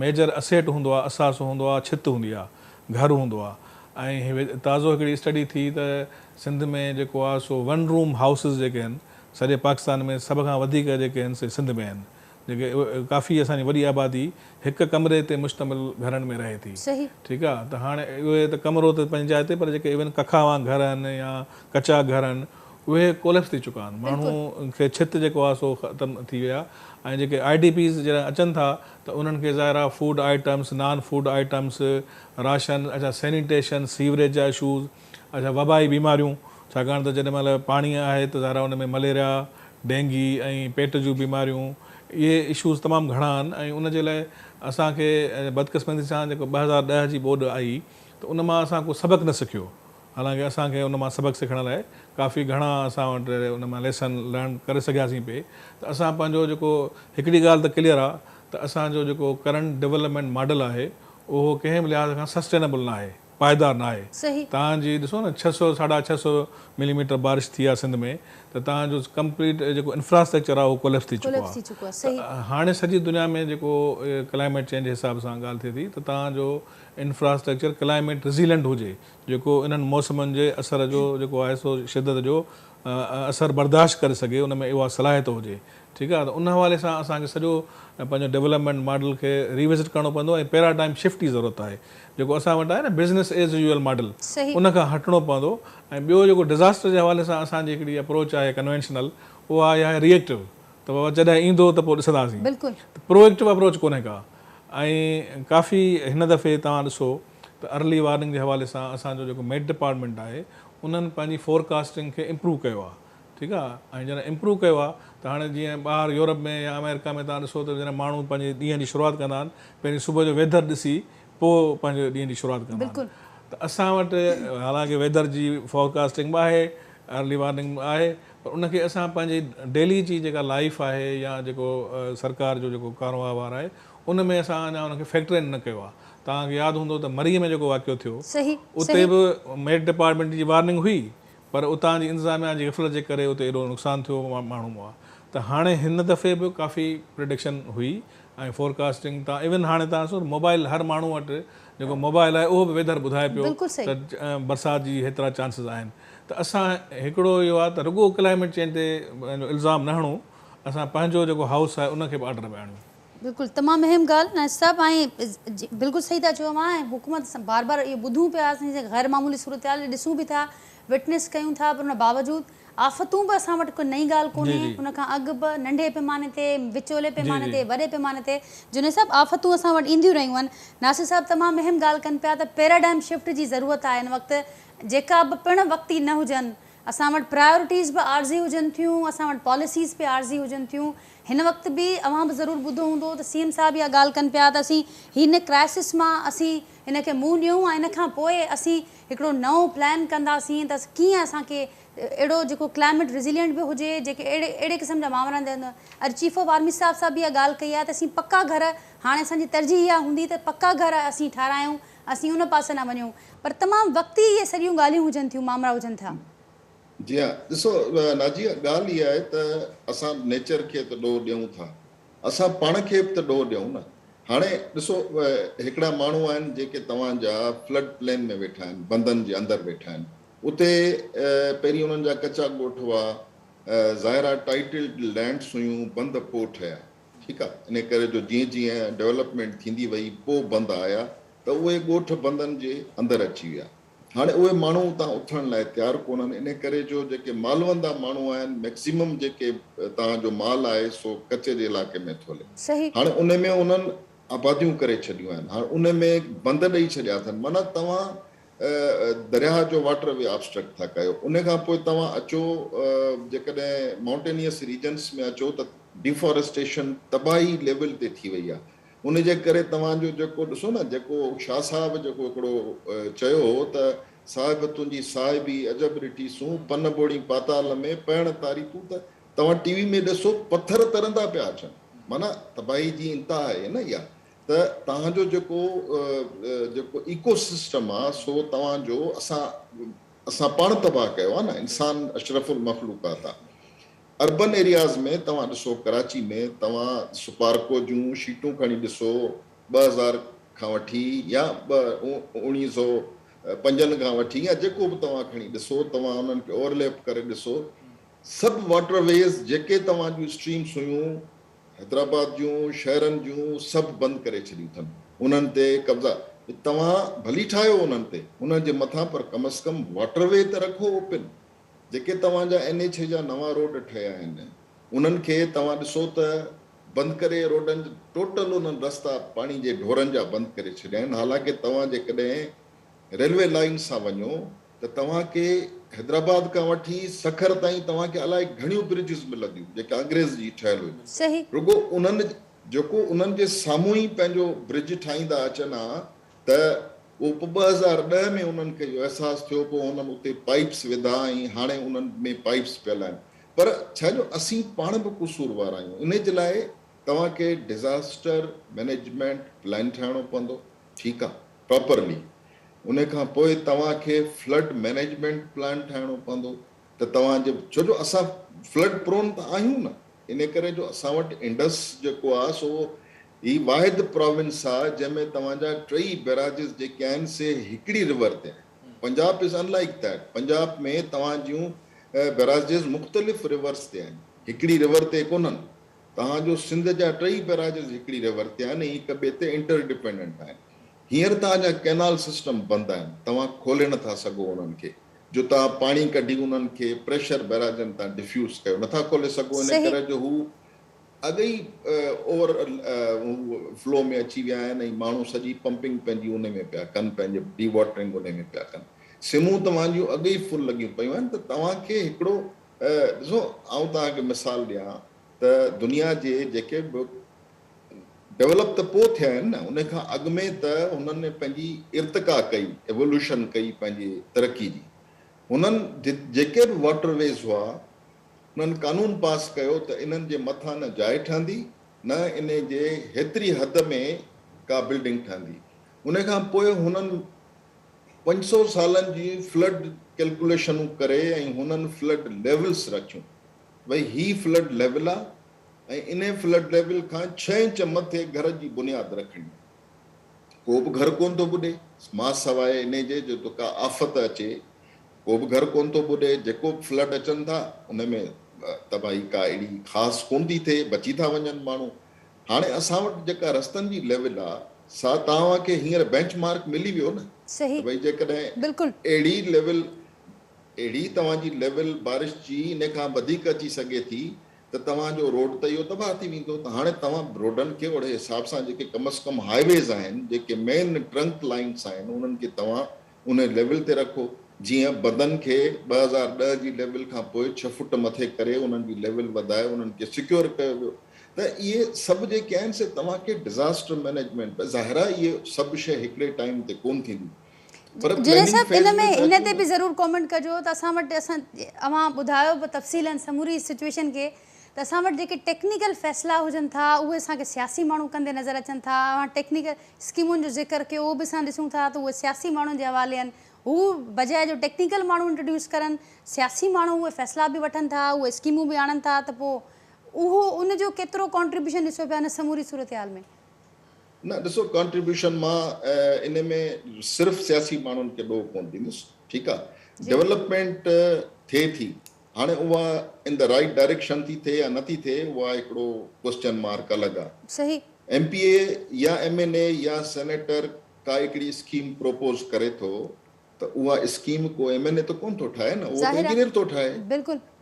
ميجر اسيٽ هوندو آهي اثاثو هوندو آهي ڇت هوندي آهي گهر هوندو آهي ۽ تازو هڪڙي اسٽڊي ٿي ته سنڌ ۾ جيڪو آهي سو ون روم هائوسز جيڪي آهن سڄي پاڪستان ۾ سڀ کان وڌيڪ جيڪي آهن سي سنڌ ۾ آهن جيڪي ڪافي اسان جي وڏي آبادي هڪ ڪمري تي مشتمل گهرن ۾ رهي ٿي ٺيڪ آهي ته هاڻي اهي ته ڪمرو ته پنهنجي جاء تي پر جيڪي ايون ڪکا وان گهر آهن يا ڪچا گهر آهن اهي ڪوليپس ٿي چڪا آهن ماڻهو کي ڇت جيڪو آهي سو ختم ٿي ويا ۽ جيڪي I D Ps جڏهن اچن ٿا ته انهن کي ظاهر آهي food items non food items ration اڇا سينيٽيشن سيوريج جا اشوز اڇا وبائي بيماريون، ڇاڪاڻ ته جيڏي مهل پاڻي آهي ته ظاهر آهي ان ۾ مليريا، ڊينگي ۽ پيٽ جون بيماريون اهي اشوز تمام گهڻا آهن ۽ ان جي لاء اسان کي بدقسمتي سان جيڪو 2010 جي ٻوڏ آئي ته ان مان اسان ڪو سبق نه سکيو حالانڪه اسان کي ان مان سبق سکڻ لاء ڪافي گهڻا اسان وٽ ان مان ليسن لرن ڪري سگهياسين پئي ته اسان پنهنجو جيڪو هڪڙي ڳالهه ته ڪليئر آهي ته اسان جو جيڪو ڪرنٽ ڊولپمينٽ ماڊل آهي اهو ڪنهن به لحاظ کان سسٽينبل ناهي. پائيدار ناهي. توهان جي ڏسو نه ڇهه سو ساڍا ڇهه سو ملي ميٽر بارش ٿي آهي سنڌ ۾ ته توهان جو ڪمپليٽ جيڪو انفراسٽرڪچر آهي اهو ڪوليپس ٿي چڪو آهي ته هاڻي سڄي دنيا ۾ جيڪو ڪلائميٽ چينج جي حساب سان ڳالهه ٿئي ٿي ته توهان جو انفراسٽرڪچر ڪلائميٽ ريزيلنٽ هجي جيڪو انهن موسمن جي اثر جو جيڪو آهي سو شدت جو اثر برداشت ڪري سگهي ان ۾ اها صلاحيت هجي ٺيڪ آهي ته ان حوالي سان اسان کي سڄو پنهنجو ڊولپمينٽ ماڊل کي ري وزٽ ڪرڻو پوندو ۽ پيراڊائم شفٽ جي ضرورت آهي جيڪو اسان وٽ آهي نه بزنس ايز يوزل ماڊل ان کان هٽڻو پوندو ۽ ٻيو جيڪو ڊزاسٽر جي حوالي سان اسان جي هڪڙي اپروچ آهي ڪنوينشنل اها آهي ري ايڪٽو ته بابا جڏهن ايندو ته پوء ڏسنداسين ته پرو ايڪٽو اپروچ ڪونهي ڪا ۽ ڪافي هن دفعي توهان ڏسو ته ارلي وارننگ جي حوالي سان اسان جو جيڪو ميٽ ڊپارٽمينٽ آهي انهن پنهنجي فورڪاسٽنگ کي امپروو ڪيو آهي ٺيڪ آ ۽ جڏهن امپروو ڪيو آ ته هاڻي جيئن ٻاهر يورپ ۾ يا آمريڪا ۾ توهان ڏسو ته جڏهن ماڻهو پنهنجي ڏينهن جي شروعات ڪندا آهن پهرين صبح جو ويڌر ڏسي پوء پنهنجي ڏينهن جي شروعات ڪندا آهن ته اسان وٽ حالانڪه ويڌر جي فورڪاسٽنگ به آهي ارلي وارننگ به آهي پر ان کي اسان پنهنجي ڊيلي جي جيڪا لائيف آهي يا جيڪو سرڪار جو جيڪو ڪاروهنوار آهي ان ۾ اسان اڃا ان کي فيڪٽر ان نه ڪيو آ توهان کي ياد هوندو ته مري ۾ جيڪو واقعو ٿيو اتي به ميٽ ڊپارٽمينٽ جي وارننگ هئي پر اتان جي انتظاميا جي غفلت جي ڪري اتي ايڏو نقصان ٿيو ماڻهو مئا ته هاڻي هن دفعي به ڪافي پريڊڪشن هئي ۽ فورڪاسٽنگ تان ايون هاڻي تان ڏسو موبائل هر ماڻهو وٽ جيڪو موبائل آهي اهو به ويڌر ٻڌائي پيو ته برسات جي هيترا چانسز آهن ته اسان هڪڙو اهو آهي ته رڳو ڪلائميٽ چينج تي پنهنجو الزام نه هڻون اسان پنهنجو جيڪو هائوس آهي ان کي به آرڊر ۾ آڻيون. بلڪل تمام اهم ڳالهه ناصر صاحب ۽ بلڪل صحيح ٿا چئو اوهان ۽ حڪومت بار بار اهو ٻڌون پيا اسين غير معمولي صورتحال ڏسون به ٿا وٽنس ڪيون ٿا پر ان باوجود آفتون به اسان وٽ ڪو نئين ڳالهه ڪونهي ان کان اڳ به ننڍي پيماني تي وچولي پيماني تي وڏي پيماني تي جنيد صاحب آفتون اسان وٽ اينديون رهيون آهن ناصر صاحب تمام اهم ڳالهه ڪن پيا ته پيراڊائم شفٽ جي ضرورت آهي هن وقت جيڪا به پڻ وقتي نه هجن اسان وٽ پرايورٽيز به عارضي هجن ٿيون اسان وٽ پاليسيز به عارضي هجن ٿيون هن وقت به اوهان به ضرور ٻڌو هوندو ته سي ايم صاحب اها ڳالهه ڪن پيا ته اسين هن ڪرائسس مان اسين هن کي منهن ڏيون ۽ ان کان پوء اسين هڪڙو نئون پلان ڪنداسين ته ڪيئن اسان کي اهڙو جيڪو ڪلائميٽ ريزيلينٽ به هجي جيڪي اهڙي اهڙي قسم جا مامرا اڄ چيف آف آرمي اسٽاف صاحب به اها ڳالهه ڪئي آهي ته اسين پڪا گهر هاڻي اسان جي ترجيح اها هوندي ته پڪا گهر اسين ٺارايون اسين ان پاسي نه وڃون پر تمام وقتي اهي سڄيون ڳالهيون هجن ٿيون مامرا هجن ٿا. جي ها ڏسو ناجيه ڳالهه اها آهي ته اسان نيچر کي ته ڏوهه ڏيون ٿا اسان پاڻ کي به ته ڏوهه ڏيون نه هاڻي ڏسو هڪڙا ماڻهو آهن جيڪي توهان جا فلڊ پلين ۾ ويٺا آهن بندن جي اندر ويٺا آهن اتي پهرين انهن جا ڪچا ڳوٺ هئا ظاهر آهي ٽائيٽلڊ لينڊس هيون بند پوء ٺهيا ٺيڪ آ ان ڪري جو جيئن جيئن ڊولپمينٽ ٿيندي وئي پوء بند آيا ته اهي ڳوٺ بندن جي اندر اچي ويا هاڻي اهي ماڻهو اتان اٿڻ لاء تيار ڪونهن ان ڪري جو جيڪي مالوندا ماڻهو آهن ميڪسيمم جيڪي توهان جو مال آهي سو ڪچي جي علائقي ۾ ٿو هلي هاڻي ان ۾ انهن آباديون ڪري ڇڏيون آهن هاڻي ان ۾ بند ڏئي ڇڏيا اٿن معنيٰ توهان درياهه جو واٽر وي آبسٽرڪٽ ٿا ڪيو ان کان پوء توهان اچو جيڪڏهن مائونٽينيئس ريجنس ۾ اچو ته ڊيفاريسٽيشن تباهي ليول تي ٿي وئي آهي ان جي ڪري توهان جو جيڪو ڏسو نه جيڪو شاهه صاحب جيڪو هڪڙو چيو هو ته صاحب تنهنجي صاحبي عجب ڏٺي سون پن ٻوڙين پاتال ۾ پهڻ تاري تون ته توهان ٽي وي ۾ ڏسو پٿر ترندا پيا اچن معنيٰ تباهي جي انتها آهي نه اها ته توهان جو جيڪو جيڪو ايڪو سسٽم آ سو توهان جو اسان اسان پاڻ تباهه ڪيو آ نه انسان اشرف المخلوقات آ اربن ايرياز ۾ توهان ڏسو ڪراچي ۾ توهان سپارڪو جون شيٽون کڻي ڏسو 2000 کان وٺي يا ٻه اوڻيهه سو پنجن کان وٺي يا جيڪو به توهان کڻي ڏسو توهان انهن کي اوورليپ ڪري ڏسو سڀ واٽر ويز جيڪي توهان جون اسٽريمس هيون حيدرآباد جون شهرن جون سڀ بند ڪري ڇڏيون اٿن انهن تي قبضا توهان ڀلي ٺاهيو انهن تي انهن جي مٿان پر ڪم از ڪم واٽر وي ته رکو اوپن جيڪي توهان جا اين ايڇ اي جا نوان روڊ ٺهيا آهن انهن کي توهان ڏسو ته بند ڪري روڊن ٽوٽل انهن رستا پاڻي جي ڍورن جا بند ڪري ڇڏيا آهن حالانڪه توهان جيڪڏهن ريلوي لائين سان وڃو ته توهان کي حيدرآباد کان وٺي سکر تائين توهان کي الائي گهڻيون برجز ملنديون جيڪا انگريز جي ٺهيل هئي. رڳو انهن جيڪو انهن جي سامهون ئي پنهنجو برج ٺاهيندا اچن ها ته اهو پوء 2010 ۾ انهن کي اهو احساس ٿيو پوء انهن اتي پائيپس وڌا ۽ هاڻي انهن ۾ پائيپس پيل آهن پر ڇا جو اسين پاڻ به قصور وار آهيون انهي جي لاء توهان کي ڊزاسٽر مئنيجمينٽ پلان ٺاهڻو پوندو ٺيڪ آ پراپرلي ان کان پوء توهان کي فلڊ مئنيجمينٽ پلان ٺاهڻو پوندو ته توهان جي ڇو جو اسان فلڊ پرون ته آهيون نه ان ڪري جو اسان وٽ انڊس جيڪو آهي سو هي واحد پراونس آهي جنهن ۾ توهان جا ٽئي بيراجز جيڪي آهن سي هڪڙي رور تي آهن پنجاب از ان لائيڪ that Punjab ۾ توهان جون بيراجز مختلف رورس تي آهن هڪڙي رور تي ڪونهن توهان جو سنڌ جا ٽئي بيراجز هڪڙي رور تي آهن ۽ هڪ ٻئي تي انٽر ڊپينڊنٽ آهن هينئر توهان جا ڪئنال سسٽم بند آهن، توهان کولي نه ٿا سگهو انهن کي، جو توهان پاڻي ڪڍي انهن کي پريشر بئراجن تان ڊفيوز ڪيو نه ٿا کولي سگهو ان ڪري جو هو اڳ ئي اوور هو فلو ۾ اچي ويا آهن ۽ ماڻهو سڄي پمپنگ پنهنجي انهي ۾ پيا ڪن پنهنجي ڊي واٽرنگ انهي ۾ پيا ڪن سمون توهان جون اڳ ئي فل لڳيون پيون آهن ته توهان کي هڪڙو ڏسو آئون توهان کي مثال ڏيان ته دنيا جي جيڪي به ڊولپ ته پوء ٿيا آهن نه، ان کان اڳ ۾ ته هنن پنهنجي ارتقا ڪئي، Evolution ڪئي پنهنجي ترقي جي. هنن جيڪي به واٽر ويز هئا، انهن قانون پاس ڪيو ته انهن جي مٿان نه جاء ٺهندي، نه انهي جي هيتري حد ۾ ڪا بلڊنگ ٺهندي. ان کان پوء هنن 500 سالن جي فلڊ ڪيلڪوليشنون ڪري ۽ هنن فلڊ ليولس رکيون، ڀئي هي فلڊ ليول آ، ۽ انهي فلڊ ليول کان ڇهه انچ مٿي گهر جي بنياد رکڻي آهي. ڪو به گهر ڪونه ٿو ٻڏي، مان سواء انهي جي جو ڪا آفت اچي، ڪو به گهر ڪونه ٿو ٻڏي، جيڪو به فلڊ اچن ٿا ان ۾ تباهي ڪا اهڙي خاص ڪونه ٿي ٿئي، بچي ٿا وڃن ماڻهو. هاڻي اسان وٽ جيڪا رستن جي ليول آ سا توهان کي هينئر بينچ مارڪ ملي ويو نه ته ڀئي جيڪڏهن اهڙي ليول اهڙي توهان جي ليول بارش جي ان کان وڌيڪ اچي سگهي ٿي ته توهان جو روڊ ته اهو تباهه ٿي ويندو ته هاڻي توهان روڊن کي اهڙي حساب سان جيڪي ڪم از ڪم هاء ويز آهن جيڪي مين ٽرنڪ لائنس آهن انهن کي توهان ان ليول تي رکو جيئن بندن کي 2010 جي ليول کان پوء ڇهه فوٽ مٿي ڪري انهن جي ليول وڌائي انهن کي سيڪيور ڪيو ويو ته اهي سڀ جيڪي آهن سي توهان کي ڊزاسٽر مئنيجمينٽ ظاهر آهي اهي سڀ شيء هڪڙي ٽائيم تي ڪونه ٿيندي پر جنيد پلاننگ صاحب فيز ان ۾ ۾ ته ان اچون تي نه. به ضرور ڪامينٽ ڪجو ته اسان وٽ اسان اوهان ٻڌايو به تفصيلا سموري سچويشن کي ته اسان وٽ جيڪي ٽيڪنيڪل فيصلا هجن ٿا اهي اسان کي سياسي ماڻهو ڪندي نظر اچن ٿا اوهان ٽيڪنيڪل اسڪيمن جو ذڪر ڪيو اهو به اسان ڏسون ٿا ته اهي سياسي ماڻهن جي حوالي آهن هو بجاء جو ٽيڪنيڪل ماڻهو انٽروڊيوس ڪرن سياسي ماڻهو اهي فيصلا به وٺن ٿا اهي اسڪيمون به آڻن ٿا ته پوء اهو ان جو ڪيترو ڪانٽريبيوشن ڏسو پيا ان سموري صورتحال ۾. نه ڏسو ڪانٽريبيوشن مان ان ۾ صرف سياسي ماڻهن کي ڏوهه ڪونه ڏيندس ٺيڪ آ ڊولپمينٽ ٿئي ٿي هاڻي اها ان the right direction ٿي ٿئي يا نٿي ٿئي اها هڪڙو ڪوسچن مارڪ الڳ آ ايم پي اي يا ايم اين اي يا سينيٽر ڪا هڪڙي اسڪيم پروپوز ڪري ٿو ته اها اسڪيم ڪو ايم اين اي ته ڪونه ٿو ٺاهي نه، اهو ته انجنيئر ٿو ٺاهي.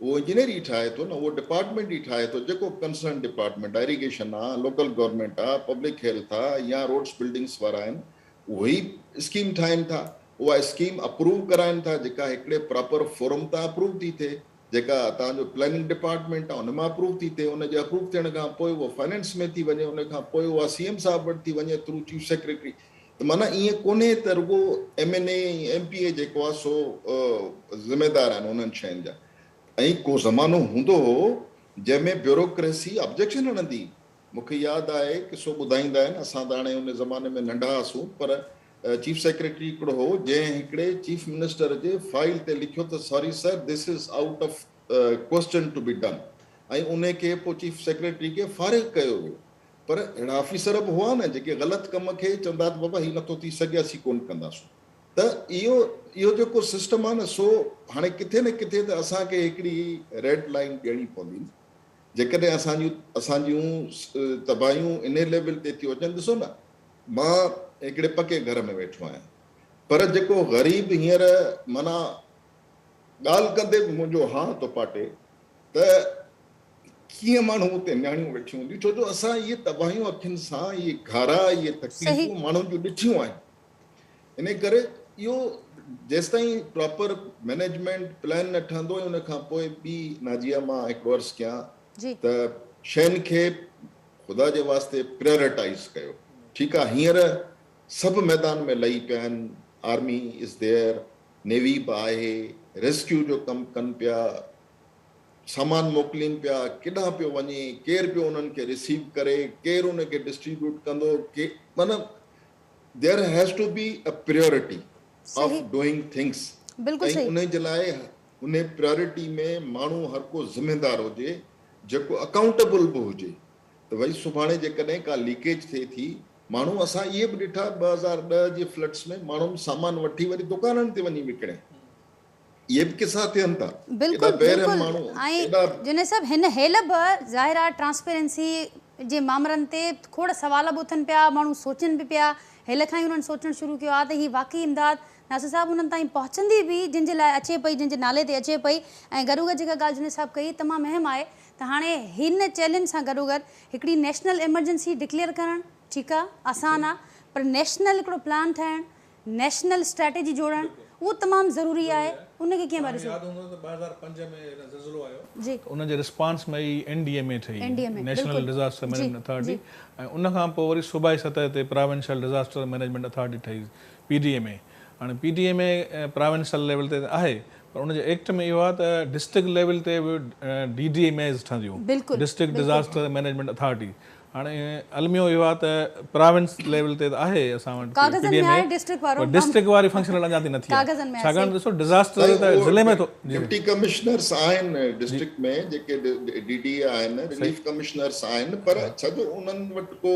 اهو انجنيئر ئي ٺاهي ٿو نه، اهو ڊپارٽمينٽ ئي ٺاهي ٿو، جيڪو ڪنسرن ڊپارٽمينٽ آهي، اريگيشن آ، لوڪل گورنمينٽ آ، پبلڪ هيلٿ آ يا روڊس بلڊنگس وارا آهن، اهي ئي اسڪيم ٺاهين ٿا، اها اسڪيم اپروو ڪرائين ٿا، جيڪا هڪڙي پراپر فورم تان اپروو ٿي ٿئي، جيڪا توهان جو پلاننگ ڊپارٽمينٽ آ ان مان اپروو ٿي ٿئي، ان جي اپروو ٿيڻ کان پوء اها فائنانس ۾ ٿي وڃي، ان کان پوء اها سي ايم صاحب وٽ ٿي وڃي ٿرو چيف سيڪريٽري. ته معنيٰ ائين ڪونهي ته رڳو M N A ۽ M P A جيڪو آهي سو ذميدار آهن انهن شين جا ۽ ڪو زمانو هوندو هو جنهن ۾ بيوروڪريسي آبجيڪشن هڻندي هئي. مون کي ياد آهي قصو ٻڌائيندا آهن اسان ته هاڻي ان زماني ۾ ننڍا هئاسون پر چيف سيڪريٽري هڪڙو هو جنهن هڪڙي چيف منسٽر جي فائيل تي لکيو ته sorry sir this is out of question to be done ۽ ان کي پوء چيف سيڪريٽري کي فارغ ڪيو ويو. پر اهڙا آفيسر به هئا نه جيڪي غلط ڪم کي چوندا ته بابا هي نٿو ٿي سگهي اسين ڪونه ڪنداسون ته اهو اهو جيڪو سسٽم آهي نه سو هاڻي ڪٿي نه ڪٿي ته اسان کي هڪڙي ريڊ لائين ڏيڻي پوندي نه جيڪڏهن اسان جون اسان جون تباهيون انهي ليول تي ٿيون اچن ڏسو نه مان هڪڙي پڪي گهر ۾ ويٺو آهيان پر جيڪو غريب هينئر معنيٰ ڳالهه ڪندي به منهنجو هانء ٿو پاٽي ته ڪيئن ماڻهو اتي نياڻيون ويٺيون هونديون ڇو جو اسان اهي تباهيون اکين سان اهي گهارا اهي تڪليفون ماڻهن جون ڏٺيون آهن ان ڪري اهو جيستائين پراپر مئنيجمينٽ پلان نه ٺهندو ۽ ان کان پوء ٻي ناجيه مان هڪڙو عرض ڪيان ته شين کي خدا جي واسطي پريورٽائيز ڪيو ٺيڪ آهي هينئر سڀ ميدان ۾ لهي پيا آهن آرمي از there navy به آهي ريسڪيو جو ڪم ڪن پيا سامان موڪلين پيا، ڪيڏانهن پيو وڃي، ڪير پيو انهن کي رسيو ڪري، ڪير ان کي ڊسٽريبيوٽ ڪندو، ڪي معنيٰ there has to be a priority of doing things ۽ انهي جي لاء انهي پريورٽي ۾ ماڻهو هر ڪو ذميدار هجي جيڪو اڪائونٽيبل به هجي ته ڀئي سڀاڻي جيڪڏهن ڪا ليڪيج ٿئي ٿي ماڻهو اسان اهي به ڏٺا 2010 جي فلڊس ۾ ماڻهن سامان وٺي وري دڪانن تي وڃي وڪڻيا. اهي به قصا ٿين ٿا. بلڪل ايڏا بي رحم بلڪل ماڻهو ۽ ايڏا. جنيد صاحب هن هيل به ظاهر آ ٽرانسپيرنسي جي مامرن تي کوڙ سوال به اٿن پيا ماڻهو سوچن به پيا هيل کان ئي انهن سوچڻ شروع ڪيو آ ته هي واقعي امداد ناصر صاحب انهن تائين پهچندي به جن جي لاء اچي پئي جن جي نالي تي اچي پئي ۽ گڏوگڏ جيڪا ڳالهه جنيد صاحب ڪئي تمام اهم آهي ته هاڻي هن چئلينج سان گڏوگڏ هڪڙي نيشنل ايمرجنسي ڊڪليئر ڪرڻ ٺيڪ آ آسان آ پر نيشنل هڪڙو پلان ٺاهڻ نيشنل اسٽريٽجي جوڙڻ اهو تمام ضروري آهي ان کي ڪيئن پيا ڏسو؟ ياد هوندو ته 2005 ۾ جڏهن زلزلو آيو جي. ته ان جي رسپانس ۾ ئي اين ڊي ايم اي ٺهي NDMA national بلڪل ڊزاسٽر جي مئنيجمينٽ اٿارٽي جي. ۽ ان کان پوء وري صوبائي سطح تي پراونشل ڊزاسٽر مئنيجمينٽ اٿارٽي ٺهي پي ڊي ايم اي هاڻي P D M A provincial level تي ته آهي پر ان جي ايڪٽ ۾ اهو آهي ته ڊسٽرڪٽ ليول تي به ڊي ڊي ايم ايز ٺهنديون بلڪل ڊسٽرڪٽ بلڪل. ڊزاسٽر مئنيجمينٽ اٿارٽي هاڻي الميو اهو آهي ته پراونس ليول تي ته آهي اسان وٽ P D M A per district واري فنڪشنل اڃا تائين نه ٿي آهي ڇاڪاڻ ته ڏسو ڊزاسٽر ته ضلعي ۾ ٿو ڊپٽي ڪمشنرس آهن ڊسٽرڪٽ ۾ جيڪي ڊي ڊي اي آهن رليف ڪمشنرس آهن پر ڇا جو انهن وٽ ڪو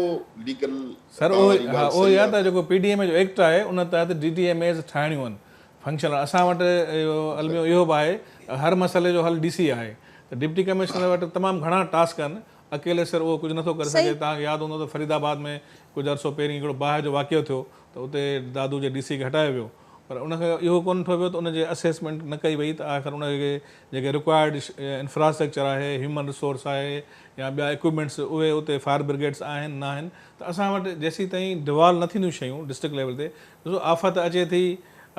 ليگل سر اهو اهو ئي آهي ته جيڪو پي ڊي ايم اي جو ايڪٽ آهي ان تحت ڊي ڊي ايم ايز ٺاهڻيون آهن فنڪشنل اسان وٽ اهو الميو اهو به آهي هر مسئلي جو حل ڊي سي آهي ته ڊپٽي ڪمشنر وٽ تمام گهڻا ٽاسڪ آهن. اڪيلي سر اهو ڪجهه نٿو ڪري سگهي. توهان کي ياد هوندو ته فريد آباد ۾ ڪجهه عرصو پهرين هڪڙو باهه جو واقعو ٿيو ته اتي دادو جي ڊي سي کي هٽايو ويو پر ان کي اهو ڪونه ڏٺو ويو ته ان جي اسيسمينٽ نه ڪئي وئي ته آخر ان کي جيڪي رڪوائرڊ انفراسٽرڪچر آهي، هيومن ريسورس آهي يا ٻيا اڪوپمينٽس اهي اتي فائر برگيڊس آهن نه آهن ته اسان وٽ جيسيتائين ڊوالو نه ٿينديون شيون ڊسٽرڪٽ ليول تي ڏسو آفت اچي ٿي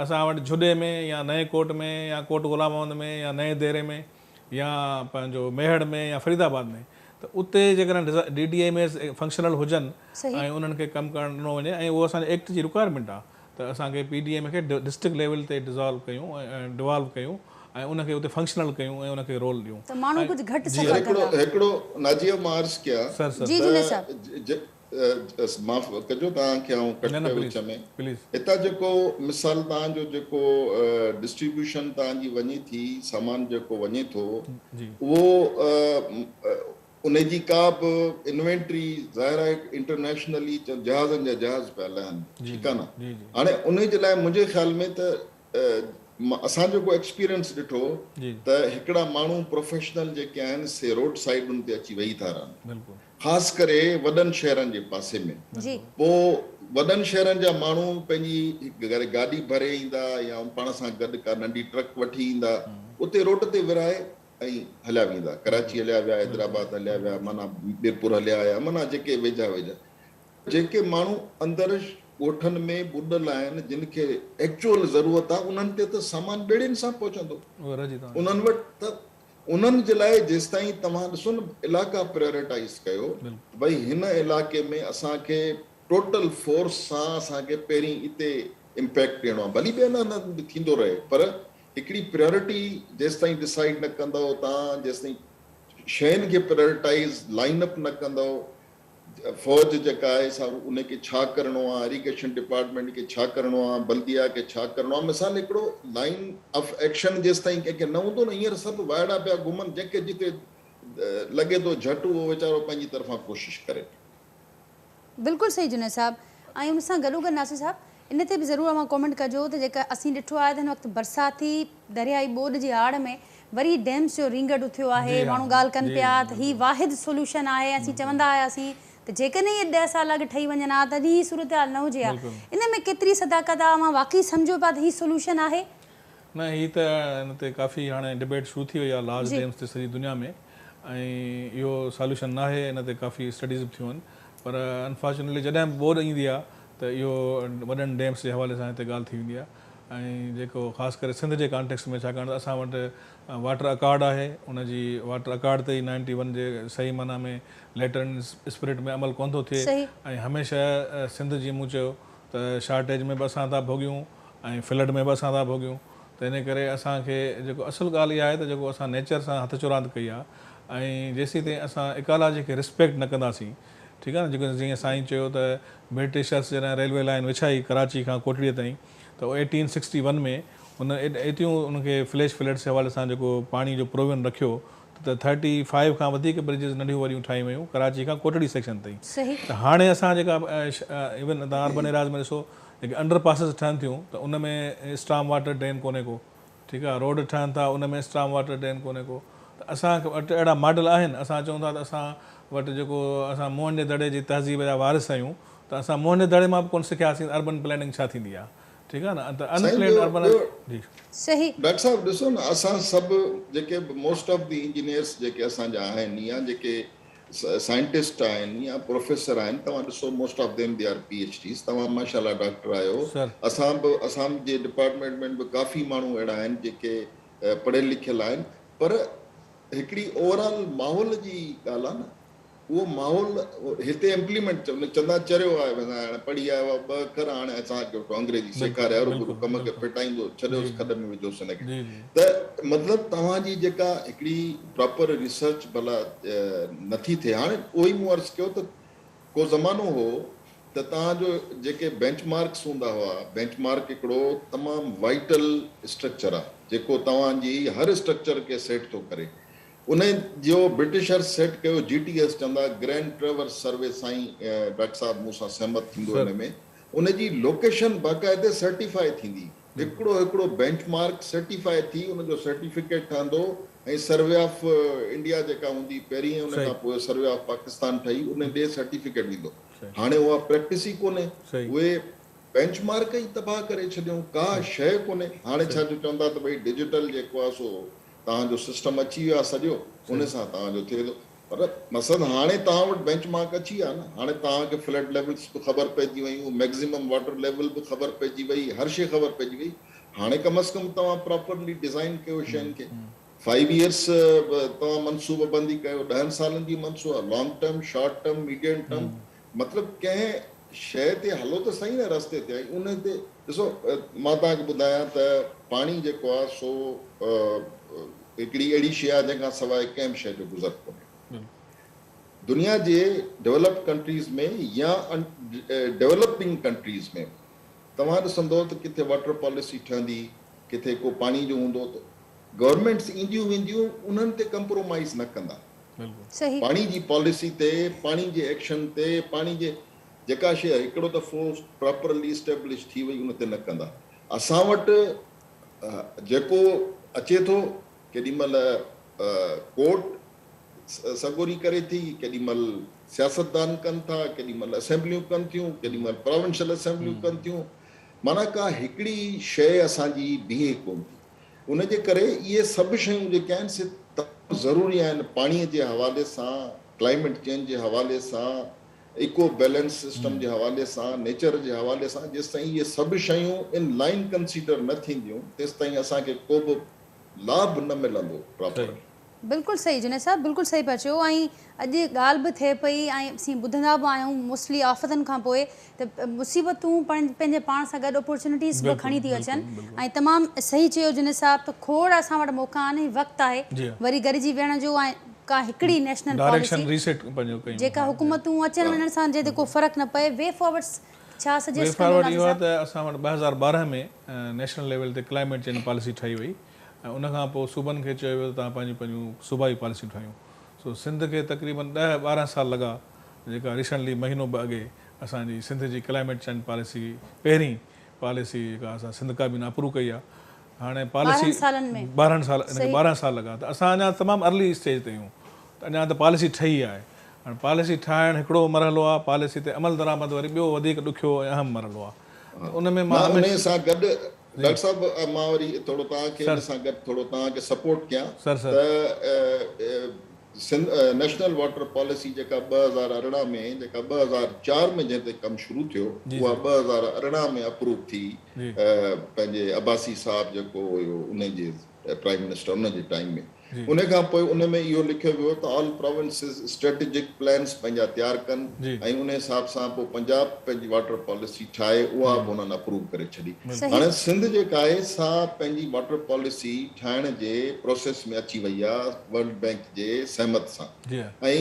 اسان وٽ جهڏي ۾ يا نئين ڪوٽ ۾ يا ڪوٽ غلام محمد ۾ يا نئين ديري ۾ يا پنهنجو ميهڙ ۾ يا فريد آباد ۾ ته اتي جيڪڏهن D D M As functional هجن ۽ انهن کي ڪم ڪرڻ ڏنو وڃي ۽ اهو اسان جي ايڪٽ جي رڪوائرمينٽ آهي ته اسان کي پي ڊي ايم اي کي ڊسٽرڪٽ ليول تي ڊزالو ڪيون ۽ ڊوالو ڪيون ۽ ان کي اتي فنڪشنل ڪيون ۽ ان کي رول ڏيون ته ماڻهو ڪجهه گهٽ سفر ڪندا. هڪڙو ناجيه مان عرض ڪيان سر سر. جي جنيد صاحب. ته معاف ڪجو توهان کي آئون ڪٽ ڪيو وچ ۾. هتان جيڪو مثال توهان جو جيڪو ڊسٽريبيوشن توهان جي وڃي ٿي سامان جيڪو وڃي ٿو اهو ان جي ڪا به انوينٽري ظاهر آهي انٽرنيشنلي جهازن جا جهاز پيا لهن ٺيڪ آهي نه هاڻي ان جي لاء منهنجي خيال ۾ ته اسان جيڪو ايڪسپيرينس ڏٺو ته هڪڙا ماڻهو پروفيشنل جيڪي آهن سي روڊ سائيڊن تي اچي ويهي ٿا رهن خاص ڪري وڏن شهرن جي پاسي ۾ پوء وڏن شهرن جا ماڻهو پنهنجي گاڏي ڀري ايندا يا پاڻ سان گڏ ڪا ننڍي ٽرڪ وٺي ايندا اتي روڊ تي ورهائي ۽ هليا ويندا ڪراچي هليا ويا حيدرآباد هليا ويا معنيٰ ميرپور هليا آيا معنيٰ جيڪي ويجها ويجها جيڪي ماڻهو اندر ڳوٺن ۾ ٻڏل آهن جن کي ايڪچوئل ضرورت آهي انهن تي ته سامان ٻيڙين سان پهچندو انهن وٽ ته انهن جي لاء جيستائين توهان ڏسو نه علائقا پريورٽائيز ڪيو ته ڀئي هن علائقي ۾ اسان کي ٽوٽل فورس سان اسان کي پهرين اتي امپيڪٽ ڏيڻو آهي ڀلي ٻين هنڌن به ٿيندو رهي پر هڪڙي پريورٽي جيستائين ڊسائيڊ نه ڪندؤ توهان جيستائين شين کي پريورٽائيز لائين اپ نه ڪندؤ فوج جيڪا آهي سا ان کي ڇا ڪرڻو آهي، اريگيشن ڊپارٽمينٽ کي ڇا ڪرڻو آهي، بلديا کي ڇا ڪرڻو آهي، مثال هڪڙو لائين آف ايڪشن جيستائين ڪنهن کي نه هوندو نه هينئر سڀ وائڙا پيا گهمن جنهن کي جتي لڳي ٿو جهٽ اهو ويچارو پنهنجي طرفان ڪوشش ڪري پيو. بلڪل صحيح جنيد صاحب ۽ ان سان گڏوگڏ ناصر صاحب ان تي به ضرور اوهان ڪامينٽ ڪجو ته جيڪا اسين ڏٺو آهي ته هن وقت برساتي دريائي ٻوڏ جي آڙ ۾ وري ڊيمز جو رينگٽ اٿيو آهي ماڻهو ڳالهه ڪن پيا ته هي واحد سوليوشن آهي اسين چوندا آياسين ته جيڪڏهن اهي ڏهه سال اڳ ٺهي وڃن ها ته اڄ هي صورتحال نه هجي ها ان ۾ ڪيتري صداقت آهي اوهان واقعي سمجهو پيا ته هي سوليوشن آهي؟ نه هي ته ان تي ڪافي هاڻي ڊبيٽ شروع ٿي وئي آهي لارج ڊيمز تي سڄي دنيا ۾ ۽ اهو ساليوشن ناهي ان تي ڪافي اسٽڊيز به ٿيون آهن پر انفارچونيٽلي جڏهن به ٻوڏ ايندي آهي ته اهو وڏن ڊيمز جي حوالي سان هتي ڳالهه ٿي ويندي آهي ۽ جيڪو خاص ڪري سنڌ جي ڪانٽيڪسٽ ۾ ڇاڪاڻ ته اسان وٽ واٽر اڪارڊ آهي ان جي واٽر اڪارڊ تي ئي نائنٽي ون جي صحيح معنيٰ ۾ ليٽر اينڊ اسپرٽ ۾ عمل ڪونه ٿو ٿئي ۽ هميشه سنڌ جيئن مون چيو ته شارٽيج ۾ به اسان ٿا ڀوڳيون ۽ فلڊ ۾ به اسان ٿا ڀوڳيون ته ان ڪري اسان کي جيڪو اصل ڳالهه اها آهي ته جيڪو اسان نيچر سان هٿ چراند ڪئي آهي ۽ جيسين تائين اسان ايڪالاجي کي رسپيڪٽ نه ڪنداسين ٺيڪ آهي نه جيڪو جيئن سائين چيو ته برٽشرس جڏهن ريلوي لائين وڇائي ڪراچي کان ڪوٽڙيء تائين ته ايٽين سڪسٽي ون ۾ هن ايتريون ان کي فليش فلڊس جي حوالي سان جيڪو پاڻي جو پرووين رکيو ته ٿرٽي فائيو کان وڌيڪ برجز ننڍيون وڏيون ٺاهيون ويون ڪراچي کان ڪوٽڙي سيڪشن تائين ته هاڻي اسان جيڪا ايون توهان اربن ايرياز ۾ ڏسو جيڪي انڊر پاسز ٺهن ٿيون ته ان ۾ اسٽارم واٽر ڊرين ڪونهي ڪو ٺيڪ آ روڊ ٺهن ٿا ان ۾ اسٽارم واٽر ڊرين ڪونهي ڪو ته اسان وٽ اهڙا ماڊل آهن اسان چئون ٿا ته اسان وٽ جيڪو اسان موهن جي دڙي جي تهذيب جا وارث آهيون ته اسان موهن جي دڙي مان به ڪونه سکياسين ته اربن پلاننگ ڇا ٿيندي آ ٺيڪ آ نه ته ان سائين پلانڊ ٻيو اربن ٻيو جي. صحيح. ڊاڪٽر صاحب ڏسو نه اسان سڀ جيڪي به موسٽ آف the engineers جيڪي اسان جا آهن يا جيڪي سائنٽسٽ آهن يا پروفيسر آهن توهان ڏسو most of them they are P H Ds توهان ماشاء الله ڊاڪٽر آهيو سر. اسان به اسان جي ڊپارٽمينٽ ۾ به ڪافي ماڻهو اهڙا آهن جيڪي پڙهيل لکيل آهن پر هڪڙي اوور آل ماحول جي ڳالهه آهي نه اهو ماحول هتي امپليمينٽ چوندا چريو آهي بس هاڻي پڙهي آيو آهي ٻه اکر هاڻي اسان کي ويٺو انگريزي سيکاري هروڀرو ڪم کي ڦٽائيندو ڇڏيوس کڏ ۾ وجهوس هن کي ته مطلب توهان جي جيڪا هڪڙي پراپر ريسرچ ڀلا نٿي ٿئي هاڻي اهو ئي مون عرض ڪيو ته ڪو زمانو هو ته توهان جو جيڪي بينچ مارڪس هوندا هئا بينچ مارڪ هڪڙو تمام وائٽل اسٽرڪچر آهي جيڪو توهان جي هر اسٽرڪچر کي سيٽ ٿو ڪري ان جو برٽشرز سيٽ ڪيو جي ٽي ايس چوندا گرينڊ ٽريورس سروي سائين ڊاڪٽر صاحب مون سان سهمت ٿيندو ان ۾ ان جي لوڪيشن باقاعدي سرٽيفائي ٿيندي هڪڙو هڪڙو بينچ مارڪ سرٽيفائي ٿي ان جو سرٽيفڪيٽ ٺهندو ۽ سروي آف انڊيا جيڪا هوندي پهرين ان کان پوء سروي آف پاڪستان ٺهي ان ڏي سرٽيفڪيٽ ويندو. هاڻي اها پريڪٽس ئي ڪونهي. اهي بينچ مارڪ ئي تباهه ڪري ڇڏيون ڪا شيء ڪونهي. هاڻي ڇا جو چوندا ته ڀئي ڊجيٽل جيڪو آهي سو توهان جو سسٽم اچي ويو آهي سڄو ان سان توهان جو ٿئي ٿو. پر مقصد هاڻي توهان وٽ بينچ مارڪ اچي ويا نه هاڻي توهان کي فلڊ ليولز به خبر پئجي ويون ميڪزيمم واٽر ليول به خبر پئجي وئي هر شيء خبر پئجي وئي هاڻي ڪم از ڪم توهان پراپرلي ڊزائين ڪيو شين کي فائيو ايئرس توهان منصوبه بندي ڪيو ڏهن سالن جي منصوبه long term short term medium term مطلب ڪنهن شيء تي هلو ته سهي نه رستي تي ۽ ان تي ڏسو مان توهان کي ٻڌايان ته پاڻي جيڪو آهي سو هڪڙي اهڙي شيء آهي جنهن کان سواء ڪنهن به شيء جو گذر ڪونهي. دنيا جي ڊولپڊ ڪنٽريز ۾ يا ڊولپنگ ڪنٽريز ۾ به توهان ڏسندو ته ڪٿي واٽر پاليسي ٺهندي، ڪٿي ڪو پاڻي جو هوندو ته گورنمينٽس اينديون وينديون انهن تي ڪمپرومائيز نه ڪندا. پاڻي جي پاليسي تي، پاڻي جي ايڪشن تي، پاڻي جي جيڪا شيء هڪڙو دفعو پراپرلي اسٽيبلش ٿي وئي ان تي نه ڪندا. اسان وٽ جيڪو اچي ٿو ڪيڏي مهل ڪورٽ سڳوري ڪري ٿي، ڪيڏي مهل سياستدان ڪن ٿا، ڪيڏي مهل اسيمبليون ڪن ٿيون، ڪيڏي مهل پراونشل اسيمبليون ڪن ٿيون، معنيٰ ڪا هڪڙي شيء اسان جي بيهي ڪونه ٿي. ان جي ڪري اهي سڀ شيون جيڪي آهن سي تمام ضروري آهن پاڻي جي حوالي سان، ڪلائميٽ چينج جي حوالي سان، ايڪو بيلنس سسٽم جي حوالي سان، نيچر جي حوالي سان جيستائين اهي سڀ شيون ان لائين ڪنسيڊر نه ٿينديون تيستائين اسان کي ڪو به لاڀ نه ملندو پراپرلي. بلڪل صحيح جنيد صاحب بلڪل صحيح پيا چئو ۽ اڄ ڳالهه به ٿئي پئي ۽ اسين ٻڌندا به آهيون موسٽلي آفتن کان پوء ته مصيبتون پنهنجي پاڻ سان گڏ اپورچونيٽيز به کڻي ٿي اچن ۽ تمام صحيح چيو جنيد صاحب ته کوڙ اسان وٽ موقعا آهن ۽ وقت آهي وري گڏجي ويهڻ جو ۽ ڪا هڪڙي نيشنل پاليسي جيڪا حڪومتون اچڻ وڃڻ سان جنهن تي ڪو فرق نه پئي وي فارورڊ ڇا سجيسٽ ڪندو ناظر صاحب؟ وي فارورڊ اهو آهي ته اسان وٽ 2012 ۾ نيشنل ليول تي ڪلائميٽ چينج پاليسي ٺاهي وئي ۽ ان کان پوء صوبن کي چيو ويو ته توهان پنهنجون پنهنجون صوبائي پاليسيون ٺاهيون سو سنڌ کي تقريبن ڏهه 12 سال لڳا جيڪا ريسنٽلي مهينو ٻه اڳي اسان جي سنڌ جي ڪلائميٽ چينج پاليسي پهرين پاليسي جيڪا اسان سنڌ ڪابينا اپروو ڪئي آهي هاڻي پاليسي 12 سالن ۾ 12 سال ان کي 12 سال لڳا ته اسان اڃا تمام ارلي اسٽيج تي آهيون ته اڃا ته پاليسي ٺهي آهي هاڻي پاليسي ٺاهڻ هڪڙو مرحلو آهي پاليسي تي عمل درآمد وري ٻيو وڌيڪ ڏکيو ۽ اهم مرحلو آهي ته ان ۾ مان نه انهي سان گڏ ڊاڪٽر صاحب مان وري ٿورو توهان کي ان سان گڏ ٿورو توهان کي سپورٽ ڪيان ته سنڌ نيشنل واٽر پاليسي جيڪا 2018 ۾ جيڪا 2004 ۾ جنهن تي ڪم شروع ٿيو اها 2018 ۾ اپروو ٿي پنهنجي عباسي صاحب جيڪو هيو ان جي پرائم منسٽر ان جي ٽائيم ۾ ان کان پوء ان ۾ اهو لکيو ويو ته آل پراونسز اسٽريٽجڪ پلانس پنهنجا تيار ڪن ۽ ان حساب سان پوء پنجاب پنهنجي واٽر پاليسي ٺاهي اها به انهن اپروو ڪري ڇڏي هاڻي سنڌ جيڪا آهي سا پنهنجي واٽر پاليسي ٺاهڻ جي پروسيس ۾ اچي وئي آهي ورلڊ بئنڪ جي سهمت سان ۽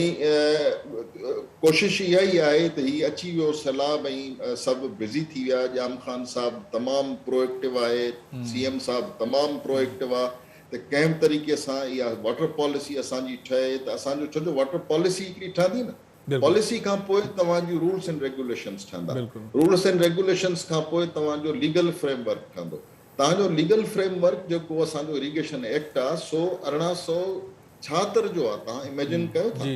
ڪوشش اها ئي آهي ته هي اچي ويو سيلاب ۽ سڀ بزي ٿي ويا ڄام خان صاحب تمام پرو ايڪٽو آهي سي ايم صاحب تمام پرو ايڪٽو آهي ته ڪنهن به طريقي سان اها واٽر پاليسي اسان جي ٺهي ته اسان جو ڇو جو واٽر پاليسي هڪڙي ٺهندي نه پاليسي کان پوء توهان جون رولس اينڊ ريگيوليشنس ٺهندا رولس اينڊ ريگيوليشنس کان پوء توهان جو ليگل فريم ورڪ ٺهندو توهان جو ليگل فريم ورڪ جيڪو اسان جو اريگيشن ايڪٽ آ سو 1876 جو آ توهان اميجن ڪيو ٿا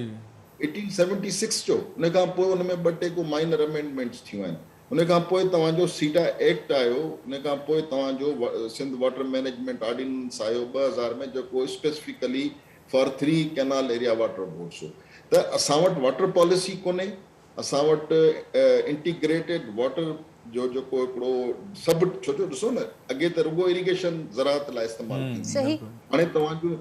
1876 جو ان کان پوء ان ۾ ٻه ٽي ڪو مائنر امينڊمينٽس ٿيون آهن ان کان پوء توهان جو سيڊا ايڪٽ آيو ان کان پوء توهان جو سنڌ واٽر مئنيجمينٽ آرڊيننس آيو 2000 ۾ جيڪو specifically for three canal area water boards هو ته اسان وٽ واٽر پاليسي ڪونهي اسان وٽ انٽيگريٽيڊ واٽر جو جيڪو هڪڙو سڀ ڇو جو ڏسو نه اڳي ته رڳو اريگيشن زراعت لاء استعمال ٿيندي هئي هاڻي توهان جون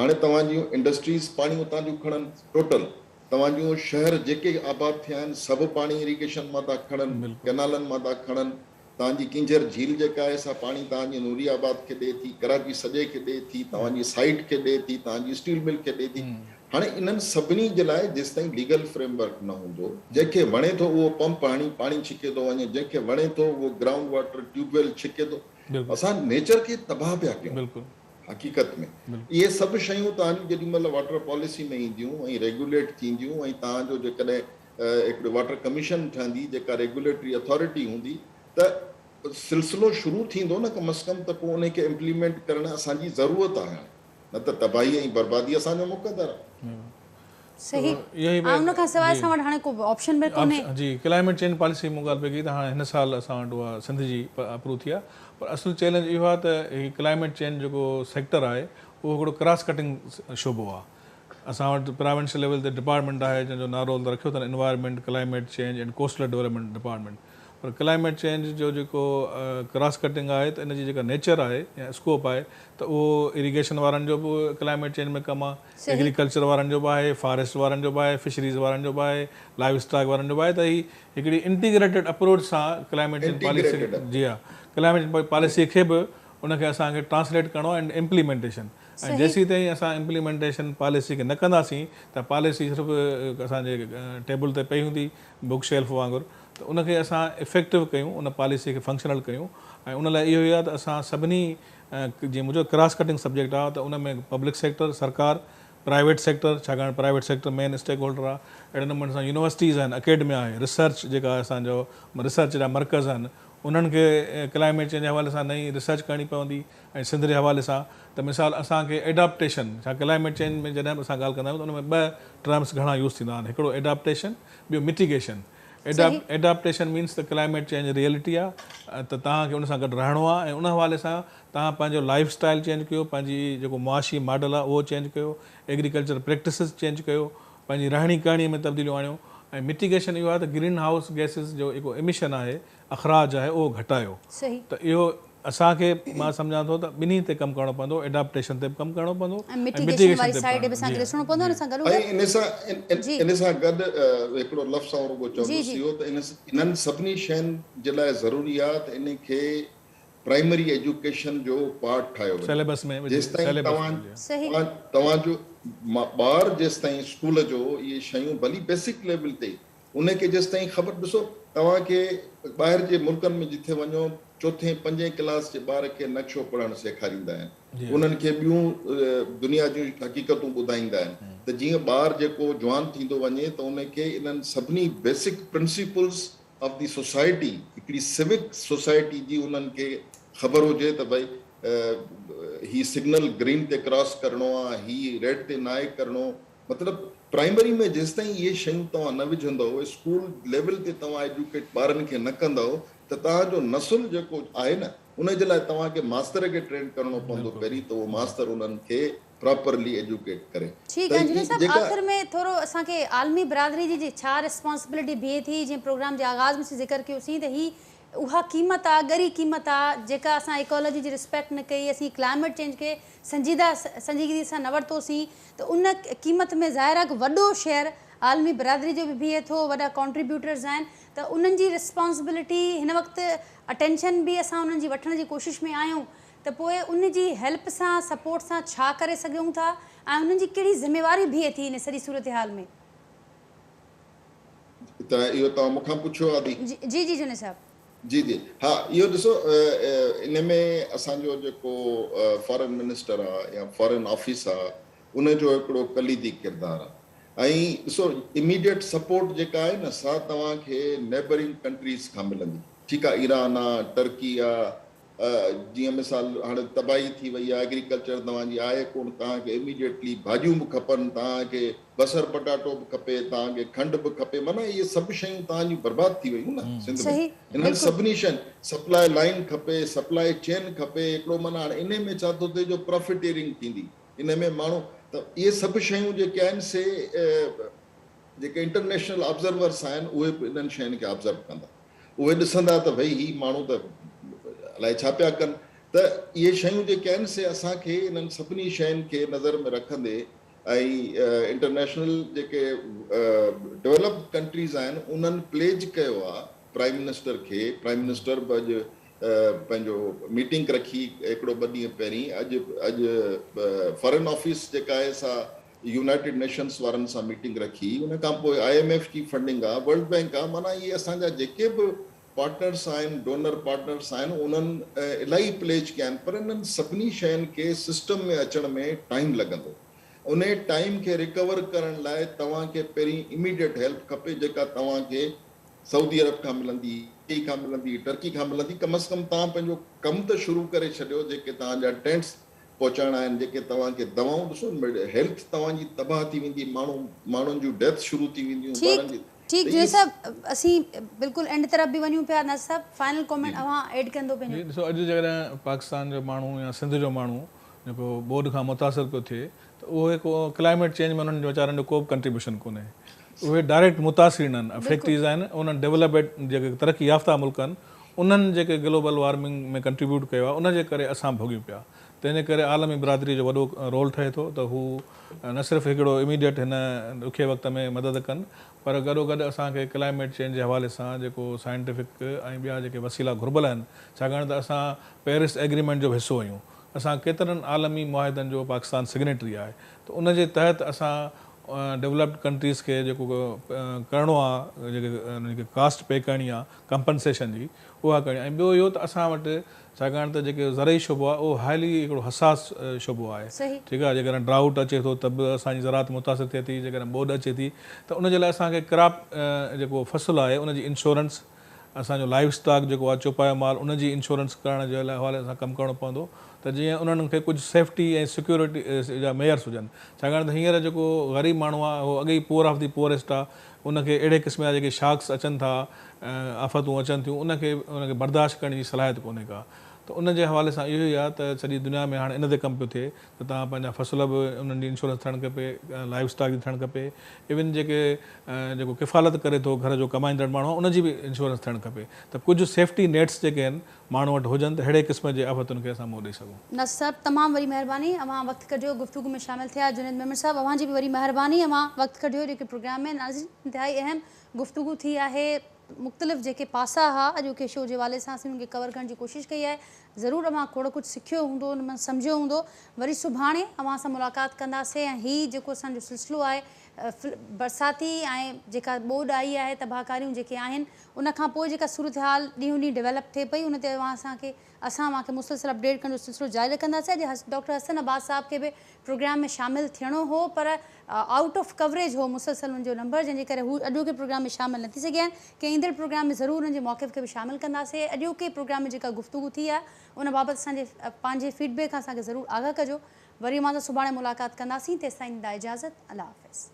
هاڻي توهان جون انڊسٽريز پاڻي اتان جون کڻن ٽوٽل توهان جون شهر جيڪي آباد ٿيا آهن سڀ پاڻي اريگيشن مان ٿا کڻن ڪئنالن مان ٿا کڻن توهان جي ڪينجهر جهيل جيڪا آهي سا پاڻي توهان جي نوري آباد کي ڏئي ٿي، ڪراچي سڄي کي ڏئي ٿي، توهان جي سائيٽ کي ڏئي ٿي، توهان جي اسٽيل مل کي ڏئي ٿي. هاڻي انهن سڀني جي لاء جيستائين ليگل فريم ورڪ نه هوندو، جنهن کي وڻي ٿو اهو پمپ هڻي پاڻي ڇڪي ٿو وڃي، جنهن کي وڻي ٿو اهو گرائونڊ واٽر ٽيوب ويل ڇڪي ٿو، اسان نيچر کي تباهه پيا ڪيون. حقيقت ۾ اهي سڀ شيون توهان جون جيڏي مهل واٽر پاليسي ۾ اينديون ۽ ريگيوليٽ ٿينديون ۽ توهان جو جيڪڏهن هڪڙي واٽر ڪميشن ٺهندي جيڪا ريگيوليٽري اٿارٽي هوندي ته سلسلو شروع ٿيندو نه ڪم از ڪم ته پوء انهي کي امپليمينٽ ڪرڻ اسان جي ضرورت آهي هاڻي. نه ته تباهي ۽ بربادي اسان جو مقدر آهي. صحيح ۽ ان کان سواء اسان وٽ هاڻي ڪو آپشن به ڪونهي. جي ڪلائميٽ چينج پاليسي مون ڳالهه پئي ڪئي ته هاڻي هن سال اسان وٽ اها سنڌ جي اپروو ٿي آهي پر اصل چئلينج اهو آهي ته هي ڪلائميٽ چينج جيڪو سيڪٽر آهي اهو هڪڙو ڪراس ڪٽنگ شعبو آهي اسان وٽ پراونشل ليول تي ڊپارٽمينٽ آهي جنهن جو نالو رکيو اٿن environment climate change and coastal development department per climate change جو جيڪو ڪراس ڪٽنگ آهي ته ان جي جيڪا نيچر آهي يا اسڪوپ آهي ته اهو اريگيشن وارن جو به ڪلائميٽ چينج ۾ ڪم آهي ايگريڪلچر وارن جو به آهي فاريسٽ وارن جو به آهي فشريز وارن جو به آهي لائيو اسٽاڪ وارن جو به آهي ته هي هڪڙي انٽيگريٽيڊ اپروچ سان ڪلائميٽ چينج پاليسي جي ها ڪلائميٽ چينج پاليسي کي به ان کي اسان کي ٽرانسليٽ ڪرڻو آهي ۽ امپليمينٽيشن ۽ جيسيتائين اسان امپليمينٽيشن پاليسي کي نه ڪنداسين ته پاليسي صرف اسان جي ٽيبل تي پئي هوندي بڪ شيلف وانگر ته ان کي اسان افيڪٽو ڪيون ان پاليسي کي فنڪشنل ڪيون ۽ ان لاء اهو ئي آهي ته اسان سڀني جيئن منهنجو ڪراس ڪٽنگ سبجيڪٽ آهي ته ان ۾ پبلڪ سيڪٽر سرڪار پرائيويٽ سيڪٽر ڇاڪاڻ private sector main stakeholder آهي اهڙي نموني سان يونيورسٽيز آهن اڪيڊميا آهي ريسرچ جيڪا اسان جو ريسرچ جا مرڪز آهن انهن کي ڪلائميٽ چينج جي حوالي سان نئين ريسرچ ڪرڻي پوندي ۽ سنڌ جي حوالي سان ته مثال اسان کي ايڊاپٽيشن ڇا ڪلائميٽ چينج ۾ جڏهن به اسان ڳالهه ڪندا آهيون ته ان ۾ ٻه ٽرمس گهڻا يوز ٿيندا آهن هڪڙو ايڊاپٽيشن ٻيو مٽيگيشن ايڊاپٽيشن مينس ته ڪلائميٽ چينج ريئلٽي آ ته توهان کي ان سان گڏ رهڻو آ ۽ ان حوالي سان توهان پنهنجو لائيف اسٽائيل چينج ڪيو پنهنجي جيڪو معاشي ماڊل آ اهو چينج ڪيو ايگريڪلچر پريڪٽسز چينج ڪيو پنهنجي رهڻي ڪهڻي ۾ تبديليون آڻيو ۽ مٽيگيشن اهو آ ته گرين هائوس گيسز جو جيڪو ايميشن آهي اخراج آهي اهو گهٽايو ته اهو اسان کي مان سمجهان ٿو ته ٻنهي تي ڪم ڪرڻو پوندو ايڊاپٽيشن تي به ڪم ڪرڻو پوندو ۽ مٽيگيشن واري سائيڊ به اسان کي ڏسڻو پوندو ان سان گڏو گڏ ان سان ان سان گڏ هڪڙو لفظ آئون رڳو چوندس اهو ته انهن سڀني شين جي لاء ضروري آهي ته ان کي پرائمري ايجوڪيشن جو پارٽ ٺاهيو وڃي جيستائين توهان توهان جو ٻار جيستائين اسڪول جو اهي شيون ڀلي بيسڪ ليول تي ان کي جيستائين خبر ڏسو توهان کي ٻاهر جي ملڪن ۾ جٿي وڃو چوٿين پنجين ڪلاس جي ٻار کي نقشو پڙهڻ سيکاريندا آهن انهن کي ٻيون دنيا جون حقيقتون ٻڌائيندا آهن ته جيئن ٻار جيڪو جوان ٿيندو وڃي ته ان کي انهن سڀني basic principles of the society هڪڙي سوڪ سوسائٽي جي انهن کي خبر هجي ته ڀئي هي سگنل گرين تي ڪراس ڪرڻو آهي هي ريڊ تي ناهي ڪرڻو مطلب پرائمري ۾ جيستائين اهي شيون توهان نه وجهندؤ، اسڪول ليول تي توهان ايجوڪيٽ ٻارن کي نه ڪندؤ ته توهان جو نسل جيڪو آهي نه ان جي لاء توهان کي ماستر کي ٽرين ڪرڻو پوندو پهرين ته اهو ماستر انهن کي پراپرلي ايجوڪيٽ ڪري ٺيڪ ته آهي جنيد صاحب جيڪا آخر ۾ ٿورو اسان کي عالمي برادري جي ڇا ريسپانسبلٽي بيهي ٿي جيئن پروگرام جي آغاز ۾ اسين ذڪر ڪيوسين ته هي اها قيمت آ ڳري قيمت آ جيڪا اسان ايڪالاجي جي ريسپيڪٽ نه ڪئي اسين ڪلائميٽ چينج کي سنجيده سنجيدگي سان نه ورتوسين ته ان قيمت ۾ ظاهر آ هڪ وڏو شيئر عالمي برادري جو به بيهي ٿو وڏا ڪانٽريبيوٽرز آهن ته انهن جي ريسپانسبلٽي هن وقت اٽينشن به اسان انهن جي وٺڻ جي ڪوشش ۾ آهيون ته پوء ان جي هيلپ سان سپورٽ سان ڇا ڪري سگهون ٿا ۽ انهن جي ڪهڙي ذميواري بيهي ٿي ان سڄي صورتحال ۾. ته اهو توهان مون کان پڇيو آدي. جي جي جنيد صاحب. جي جي ها اهو ڏسو ان ۾ اسان جو جيڪو فارن منسٽر آ يا فارن آفيس آ ان جو هڪڙو ڪليدي ڪردار آ ۽ ڏسو اميڊيٽ سپورٽ جيڪا آهي نه سا توهان کي نيبرنگ ڪنٽريز کان ملندي ٺيڪ آ ايران آ ٽرڪي آ جيئن مثال هاڻي تباهي ٿي وئي آهي ايگريڪلچر توهان جي آهي ڪونه توهان کي اميڊيٽلي ڀاڄيون به کپن توهان کي بصر پٽاٽو به کپي توهان کي کنڊ به کپي معنيٰ اهي سڀ شيون توهان جون برباد ٿي ويون نه سنڌ ۾ انهن سڀني شين سپلاء لائين کپي سپلاء چين کپي هڪڙو معنيٰ هاڻي انهي ۾ ڇا ٿو ٿئي جو پرافٽيئرنگ ٿيندي انهي ۾ ماڻهو ته اهي سڀ شيون جيڪي آهن سي جيڪي انٽرنيشنل آبزرورس آهن اهي به انهن شين کي آبزرو ڪندا اهي ڏسندا ته ڀئي هي ماڻهو ته الائي ڇا پيا ڪن ته اهي شيون جيڪي آهن سي اسان کي انهن سڀني شين کي نظر ۾ رکندي ۽ انٽرنيشنل جيڪي ڊولپڊ ڪنٽريز آهن انهن پليج ڪيو آهي پرائم منسٽر کي پرائم منسٽر به اڄ پنهنجو ميٽنگ رکي هڪڙو ٻه ڏينهن پهرين اڄ اڄ فارن آفيس جيڪا آهي سا يونائيٽيڊ نيشنز وارن سان ميٽنگ رکي ان کان پوء I M F جي فنڊنگ آ ورلڊ بينڪ آ معنيٰ اهي اسان جا جيڪي به پارٽنرس آهن ڊونر پارٽنرس آهن انهن الاهي پليج ڪيا آهن پر انهن سڀني شين کي سسٽم ۾ اچڻ ۾ ٽائيم لڳندو انهي ٽائيم کي ريڪور ڪرڻ لاء توهان کي پهرين اميڊيٽ هيلپ کپي جيڪا توهان کي سعودي عرب کان ملندي يو اي کان ملندي ٽرڪي کان ملندي ڪم از ڪم توهان پنهنجو ڪم ته شروع ڪري ڇڏيو جيڪي توهان جا ٽينٽس پهچائڻا آهن جيڪي توهان کي دوائون ڏسو هيلٿ توهان جي تباهه ٿي ويندي ماڻهو ماڻهن جون ڊيٿ شروع ٿي وينديون ٻارن جي ٺيڪ جويي صاحب اسين بلڪل اينڊ طرف به وڃون پيا ناصر صاحب فائنل ڪامينٽ اوهان ايڊ ڪندو پنهنجو. جي ڏسو اڄ جيڪڏهن پاڪستان جو ماڻهو يا سنڌ جو ماڻهو جيڪو ٻوڏ کان متاثر پيو ٿئي ته اهو هڪ ڪلائميٽ چينج ۾ انهن ويچارن جو ڪو به ڪنٽريبيوشن ڪونهي اهي ڊائريڪٽ متاثرين آهن افيڪٽيز آهن انهن ڊيولپڊ جيڪي ترقي يافته ملڪ آهن انهن جيڪي گلوبل وارمنگ ۾ ڪنٽريبيوٽ ڪيو آهي ان جي ڪري اسان ڀوڳيون پيا تنهن جي ڪري عالمي برادري جو وڏو رول ٺهي ٿو ته هو نه صرف هڪڙو اميڊيٽ هن ڏکي وقت ۾ مدد ڪن پر گڏوگڏ اسان کي ڪلائميٽ چينج جي حوالي سان جيڪو سائنٽيفڪ ۽ ٻيا جيڪي وسيلا گهربل آهن ڇاڪاڻ ته اسان پيرس ايگريمينٽ جو به حصو آهيون اسان ڪيترن عالمي معاهدن جو پاڪستان سگنيٽري آهي ته ان جي تحت اسان ڊولپڊ ڪنٽريز کي جيڪو ڪرڻو آهي جيڪي انهن کي ڪاسٽ پي ڪرڻي آهي ڪمپنسيشن جي اها ڪرڻي آهي ۽ ٻيو اهو ته اسان وٽ ڇاڪاڻ ته جيڪي زرعي شعبو آهي اهو هائلي هڪڙو حساس شعبو آهي ٺيڪ آهي جيڪڏهن ڊرائوٽ اچي ٿو ته به اسان جي زراعت متاثر ٿئي ٿي جيڪڏهن ٻوڏ اچي ٿي ته ان جي لاء اسان کي ڪراپ جيڪو فصل آهي ان جي انشورنس اسان جو لائيو اسٽاڪ جيڪو آهي چوپايو مال ان جي انشورنس ڪرڻ جي لاء حوالي سان ڪم ڪرڻو پوندو ته جيئن انهن کي ڪجهه سيفٽي ۽ سيڪيورٽي جا ميئرس هجن ڇاڪاڻ ته هينئر جيڪو غريب ماڻهو آهي اهو اڳي ئي پوئر آف the poorest آهي ان کي اهڙي قسم جا جيڪي شاڪس اچن ٿا آفتون اچن ٿيون ان کي ان کي برداشت ڪرڻ جي صلاحيت ڪونهي ڪا ته ان جي حوالي سان اهو ئي آهي ته سڄي دنيا ۾ هاڻي ان تي ڪم پيو ٿئي ته توهان پنهنجا فصل به انهن جي انشورنس ٿيڻ کپي، لائيو اسٽاڪ جي ٿيڻ کپي، ايون جيڪي جيڪو ڪفالت ڪري ٿو گهر جو ڪمائيندڙ ماڻهو آهي ان جي به انشورنس ٿيڻ کپي ته ڪجهه سيفٽي نيٽس جيڪي آهن ماڻهو وٽ هجن ته ههڙي قسم جي آفتن کي اسان منهن ڏئي سگهون. ناصر صاحب تمام وڏي مهرباني اوهان وقت ڪڍيو گفتگو ۾ شامل ٿيا جنيد ميمڻ صاحب اوهان جي به وڏي مهرباني اوهان وقت ڪڍيو اڄوڪي پروگرام ۾ ناظرين انتهائي اهم گفتگو ٿي آهي مختلف جيڪي پاسا ها اڄوڪي شو جي حوالي سان اسين انهن کي ڪور ڪرڻ جي ڪوشش ڪئي آهي ضرور اوهان کوڙ ڪجهه سکيو هوندو ان مان سمجهيو هوندو وري سڀاڻي اوهان سان ملاقات ڪنداسين ۽ هي جيڪو اسان جو سلسلو آهي برساتي ۽ جيڪا ٻوڏ آئي آهي تباهڪاريون جيڪي آهن ان کان پوء جيڪا صورتحال ڏينهون ڏينهن ڊيولپ ٿئي پئي ان تي اوهان اسان کي اسان اوهان کي مسلسل اپڊيٽ ڪرڻ جو سلسلو جاري رکنداسين اڄ ڊاڪٽر حسن عباس صاحب کي به پروگرام ۾ شامل ٿيڻو هو پر آئوٽ آف ڪوريج هو مسلسل ان جو نمبر جنهن جي ڪري هو اڄوڪي پروگرام ۾ شامل نه ٿي سگهيا آهن ڪنهن ايندڙ پروگرام ۾ ضرور انهن جي موقف کي به شامل ڪنداسين اڄوڪي پروگرام ۾ جيڪا گفتگو ٿي آهي ان بابت اسان جي پنهنجي فيڊ بيڪ کان اسان کي ضرور آگاهه ڪجو وري اوهان سان سڀاڻي ملاقات ڪنداسين تيستائين ڏيندا اجازت الله حافظ.